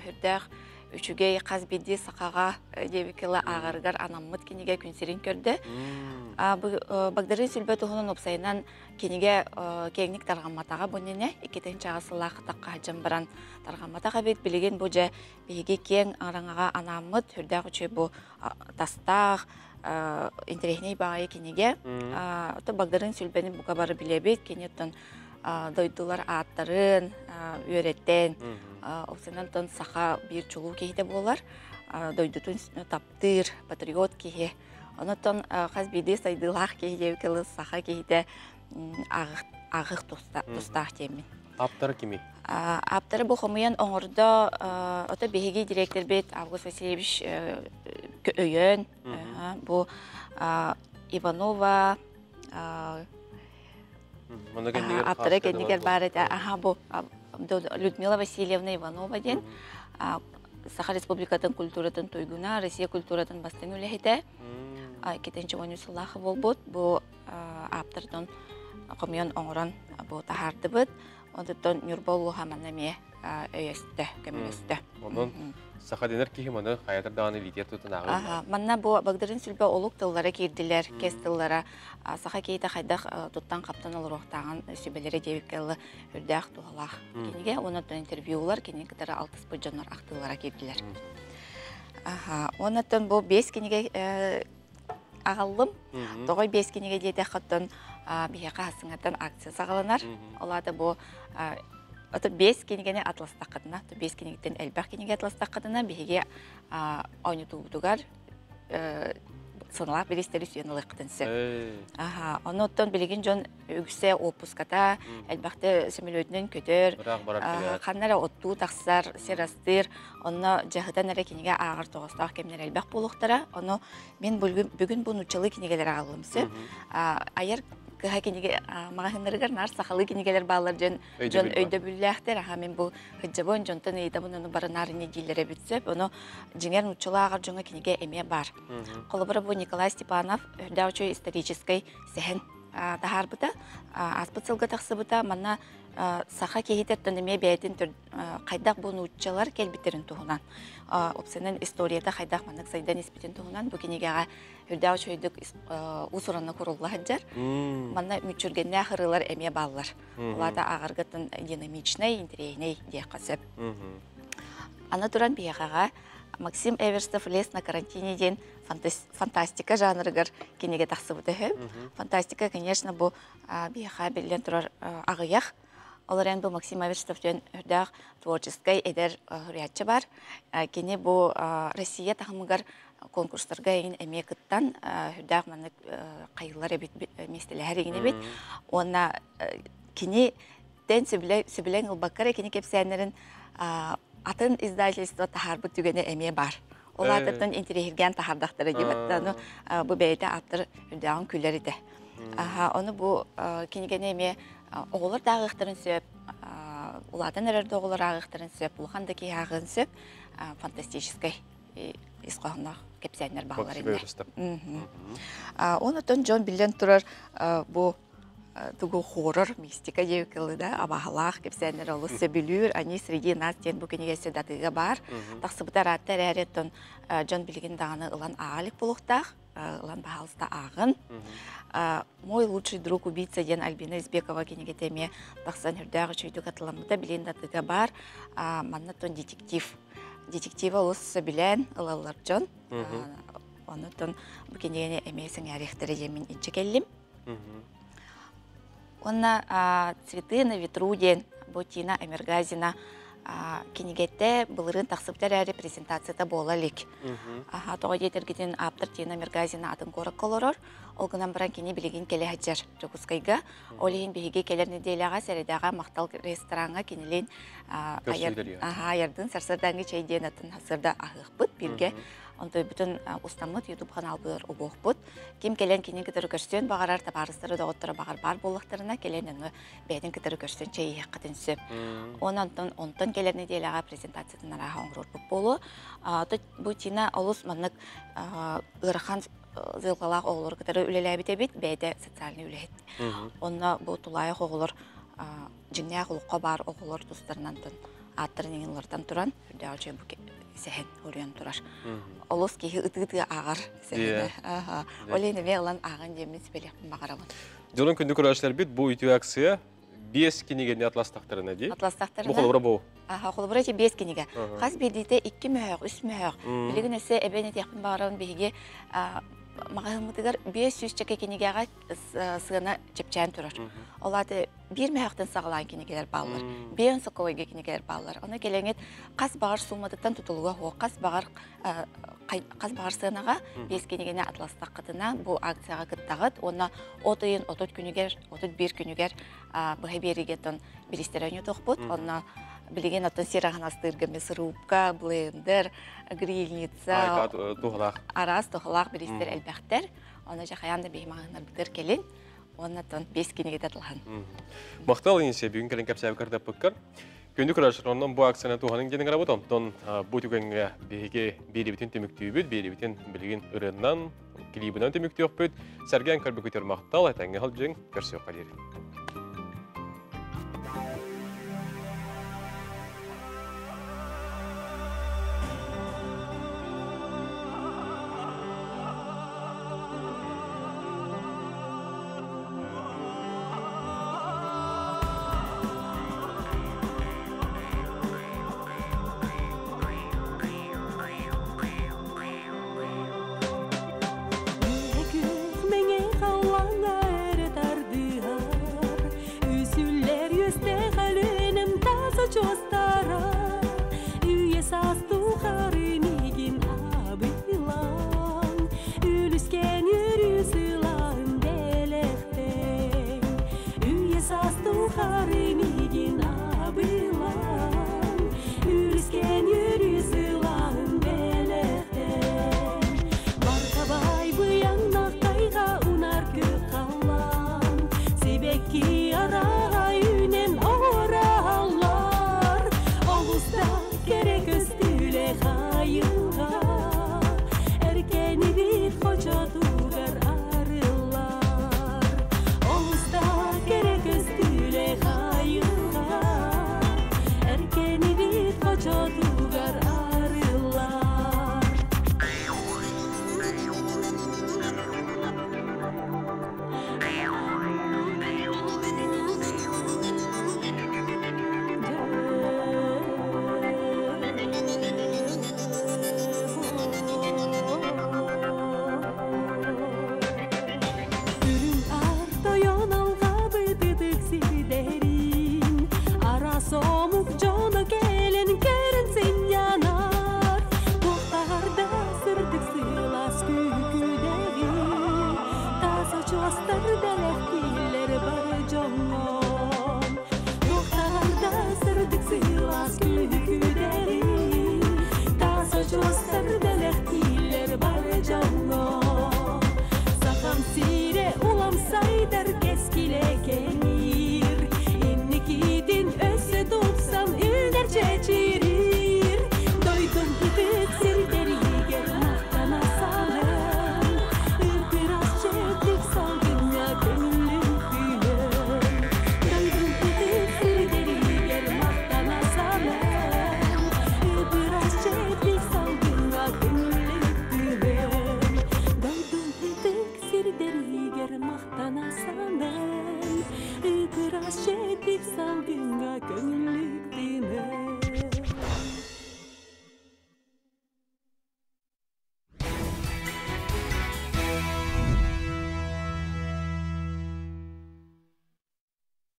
L: үрдээх үчүгэй хас биирдии сахаҕа диэбиккэ ааҕарыгар анаммыт кинигэ күн сирин көрдө. Багдарыын Сүлбэ туһунан уопсайынан кинигэ киэҥник тарҕамматаҕа бу иннинэ 2000 сыллаах тахха сылдьан баран тарҕамматах эбит. Билигин бу дьэ биһиги киэҥ араҥаҕа анааммыт сүрдээх үчүгэй бу тастаах интэриэһинэй баҕайы кинигэ. Оттон Багдарыын Сүлбэни бука бары билэбит. Кини оттон дойдулар ааттарын үөрэтэн, онтон саха биир чулуу киһитэ буолар, дойдутун таптыыр, патриот киһи. Онотон хас биирдии сайдыылаах киһи диэбиккэ саха киһитэ ааҕых тустаах диэммин.
A: Ааптара кимий?
L: Ааптары бу хомуйан оҥордо, ото биһиги директорбит Август Васильевич өйөөн, бу Иванова Ааптара кэннигэр баар этэ. Аха бу Людмила Васильевна Иванова диэн Саха Республикатын культуратын туйгуна, Россия культуратын бастыҥ үлэһитэ. Иккитинчи уонньу сыллаахы буолбут. Бу ааптардан хомуйан оҥорон бу таһаардыбыт. Онтон Ньурба улууһа манна эмиэ өйөстө, көмөлөстө.
A: Онон саха дэнэр киһи маны хайатар даҕаны илиитигэр тутан ааҕар.
L: Манна бу Багдарыын Сүлбэ олук тыллара киирдилэр, кэс тыллара саха киһитэ хайдах туттан-хаптан олоруохтааҕын сүбэлэрэ диэбиккэ дылы үрдээх туһалаах кинигэ. Онон интервьюлар кинини кытары алтыспыт дьоннор ахтыылара киирдилэр. Онон бу биэс кинигэ аҕаллым. Тоҕой биэс кинигэ диэтэххэ оттон биһиэхэ хасыҥаттан акция саҕаланар. Ол аата бу ото биэс кинигэни атластаххытына, биэс кинигиттэн элбэх кинигэ атластаххытына биһиги оонньотуубутугар сыаналаах бириистэри сүөн ылыаххытын сөп. Аха, ону оттон билигин дьон үгүсэ уоппуската, элбэхтэ сөмөлүөтүнэн көтөр, ханна эрэ оттуу тахсар, сир астыыр, онно дьаһытан эрэ кинигэ ааҕар тоҕостоох кэмнэр элбэх буолуохтара. Ону Мин бүгүн бу нууччалыы кинигэлэри аҕаллым сөп. Айар кыһа кинигэ маҕаһыыннарыгар наар сахалыы кинигэлэр бааллар дьон дьон өйдөбүллээхтэр. Аха мин бу хыдьабын дьонтон ыйытабын ону бары наар инньэ дииллэр эбит сөп. Ону дьиҥэр нууччалыы ааҕар дьоҥҥо кинигэ эмиэ баар. Холобура бу Николай Степанов үрдээх үчүгэй историческай сэһэн таһаарбыта. Ааспыт сылга тахсыбыта. Манна саха киһититтэн эмиэ бэйэтин хайдах бу нууччалар кэлбиттэрин туһунан уопсайынан историята хайдах маннык сайдан испитин туһунан бу кинигэҕэ үрдээх үчүгэйдик уус-уранна курулла сылдьар. Манна мүччүргэннээх ырыалар эмиэ бааллар. Улаата ааҕаргытын динамичнай, интэриэһинэй диэххэ сөп. Аны туран биһиэхэҕэ Максим Эверстов «Лес на карантине» диэн фантастика жанрыгар кинигэ тахсыбыта үһү. Фантастика, конечно, бу биһиэхэ биллэн турар аҕыйах. Ол эрэн бу Максим Эверстов диэн үрдээх творческай эдэр суруйааччы бар. Кини бу Россия таһымыгар конкурстарга эҥин эмиэ кыттан үрдээх маннык хайылар эбит миэстэлэһэр игин эбит. Уонна кини тэн сөбүлэҥ ылбакка эрэ кини кэпсээннэрин атын издательство таһаарбыт түгэнэ эмиэ баар. Ол аатыттан интэриэһиргээн таһаардахтара диэбэт. Ону бу бэйэтэ ааптар үрдээҕин күлэр этэ. Ону бу кинигэни эмиэ оҕолор да ааҕыахтарын сөп, улаатан эрэр да оҕолор ааҕыахтарын сөп, улахан да киһи ааҕыан сөп, фантастическай ис хоһоонноох кэпсээннэр бааллар иннэ. Онотон дьон биллэн турар бу тугу хоррор мистика диэбиккэ да абаһалаах кэпсээннэр олус сөбүлүүр они среди нас диэн бу кинигэси датыыга баар тахсыбыта ыраатта эрээри оттон дьон билигин даҕаны ылан ааҕа илик буолуохтаах. ылан баһаалыста ааҕын. Мой лучший друг убийца диэн Альбина Избекова кинигэтэ эмиэ тахсан үрдээх үчүгүйдүк атыламмыта билин да атыыга баар. Манна тон детектив. Детектива олус сөбүлээн ылаллар дьон. Онутун бу кинигэни эмиэ сэҥээриэхтэрэ диэммин иччи кэллим. Уонна «Цветы на ветру» диэн бу Тина Эмергазина кинигэтэ былырыын тахсыбыта эрээри презентацията буола илик. Аха, тоҕо диэтэргитин ааптар Тина Эмергазина атын куоракка олорор. Ол гынан баран кини билигин кэлэ сылдьар Дьокуускайга. Ол иһин биһиги кэлэр нэдиэлэҕэ сэрэдэҕэ Махтал рестораҥҥа кинилин аһаайардын сарсыардааҥҥы чэй диэн атын сарсыарда аһыахпыт бииргэ. Онтойбутун устаммыт YouTube ханаалбытыгар угуохпут. Ким кэлэн кинин кытары көрсүөн баҕарар, табаарыстары, доҕотторо баҕар баар буоллахтарына, кэлэн өҥө бэйэтин кытары көрсөн чэй иһиэххитин сөп. Онон онтон, онтон кэлэр нэдиэлэҕэ презентациятын арааһа оҥорорбут буолуо. Бу Тина олус маннык ыарахан дьылҕалаах оҕолору кытары үлэлээбит эбит, бэйэтэ социальный үлэһит. Онно бу тулаайах оҕолор дьиҥнээх олоххо баар оҕолор тустарынан ааттарын иҥин туран үрдээх үчүгэй бу сэһэн уруйан турар. Олус киһи ытыы-ытыы ааҕар сэһэнэ. Ол иһин эмиэ ылан ааҕан диэммин сүбэлиэхпин баҕарабын.
A: Дьонун күндү көрөөччүлэрбит бу үтүө акция биэс кинигэни атластахтарына дии.
L: Атластахтарына.
A: Бу холобура бу.
L: Аха, холобура ити биэс кинигэ. Хас биирдиитэ икки мөһөөх, үс мөһөөх. Билигин өссө эбэн этиэхпин баҕарабын биһиги маҕаһыыммытыгар 500 чэкэ кинигэҕэ сыана чэпчээн турар. Ол аата биир мөһөөхтөн саҕалаан кинигэлэр бааллар. Биэн соковойга кинигэлэр бааллар. Ону кэлэҥит хас баҕар сууматыттан тутулуга суох, хас баҕар хас баҕар сыанаҕа биэс кинигэни атластаххытына бу акцияҕа кыттаҕыт уонна от ыйын 30 күнүгэр, 31 күнүгэр быһа биэриигэ тон биристэрэ ойнотуохпут. Онно билигин оттон сир аһын астыырга мясорубка, блендер, грильница, араас туһалаах биристэр элбэхтэр. Оны дьэ хайаан да биһи маҕаһыыннарбытыгар кэлин. Уонна тон биэс кинигэтэ тылаһан.
A: Махтал Инисия бүгүн кэлин кэпсээбит кардаппыккар. Күндү көрөөччүлэр, онон бу акцияны туһанын диэн ыҥырабыт. Онтон бу түгэҥҥэ биһиги биэрибитин түмүктүүбүт, биэрибитин билигин ырыаннан, клибынан түмүктүөхпүт. Сэргээн көрбүкүтүгэр махтал, этэҥҥэ сылдьыҥ, көрсүөххэ диэри.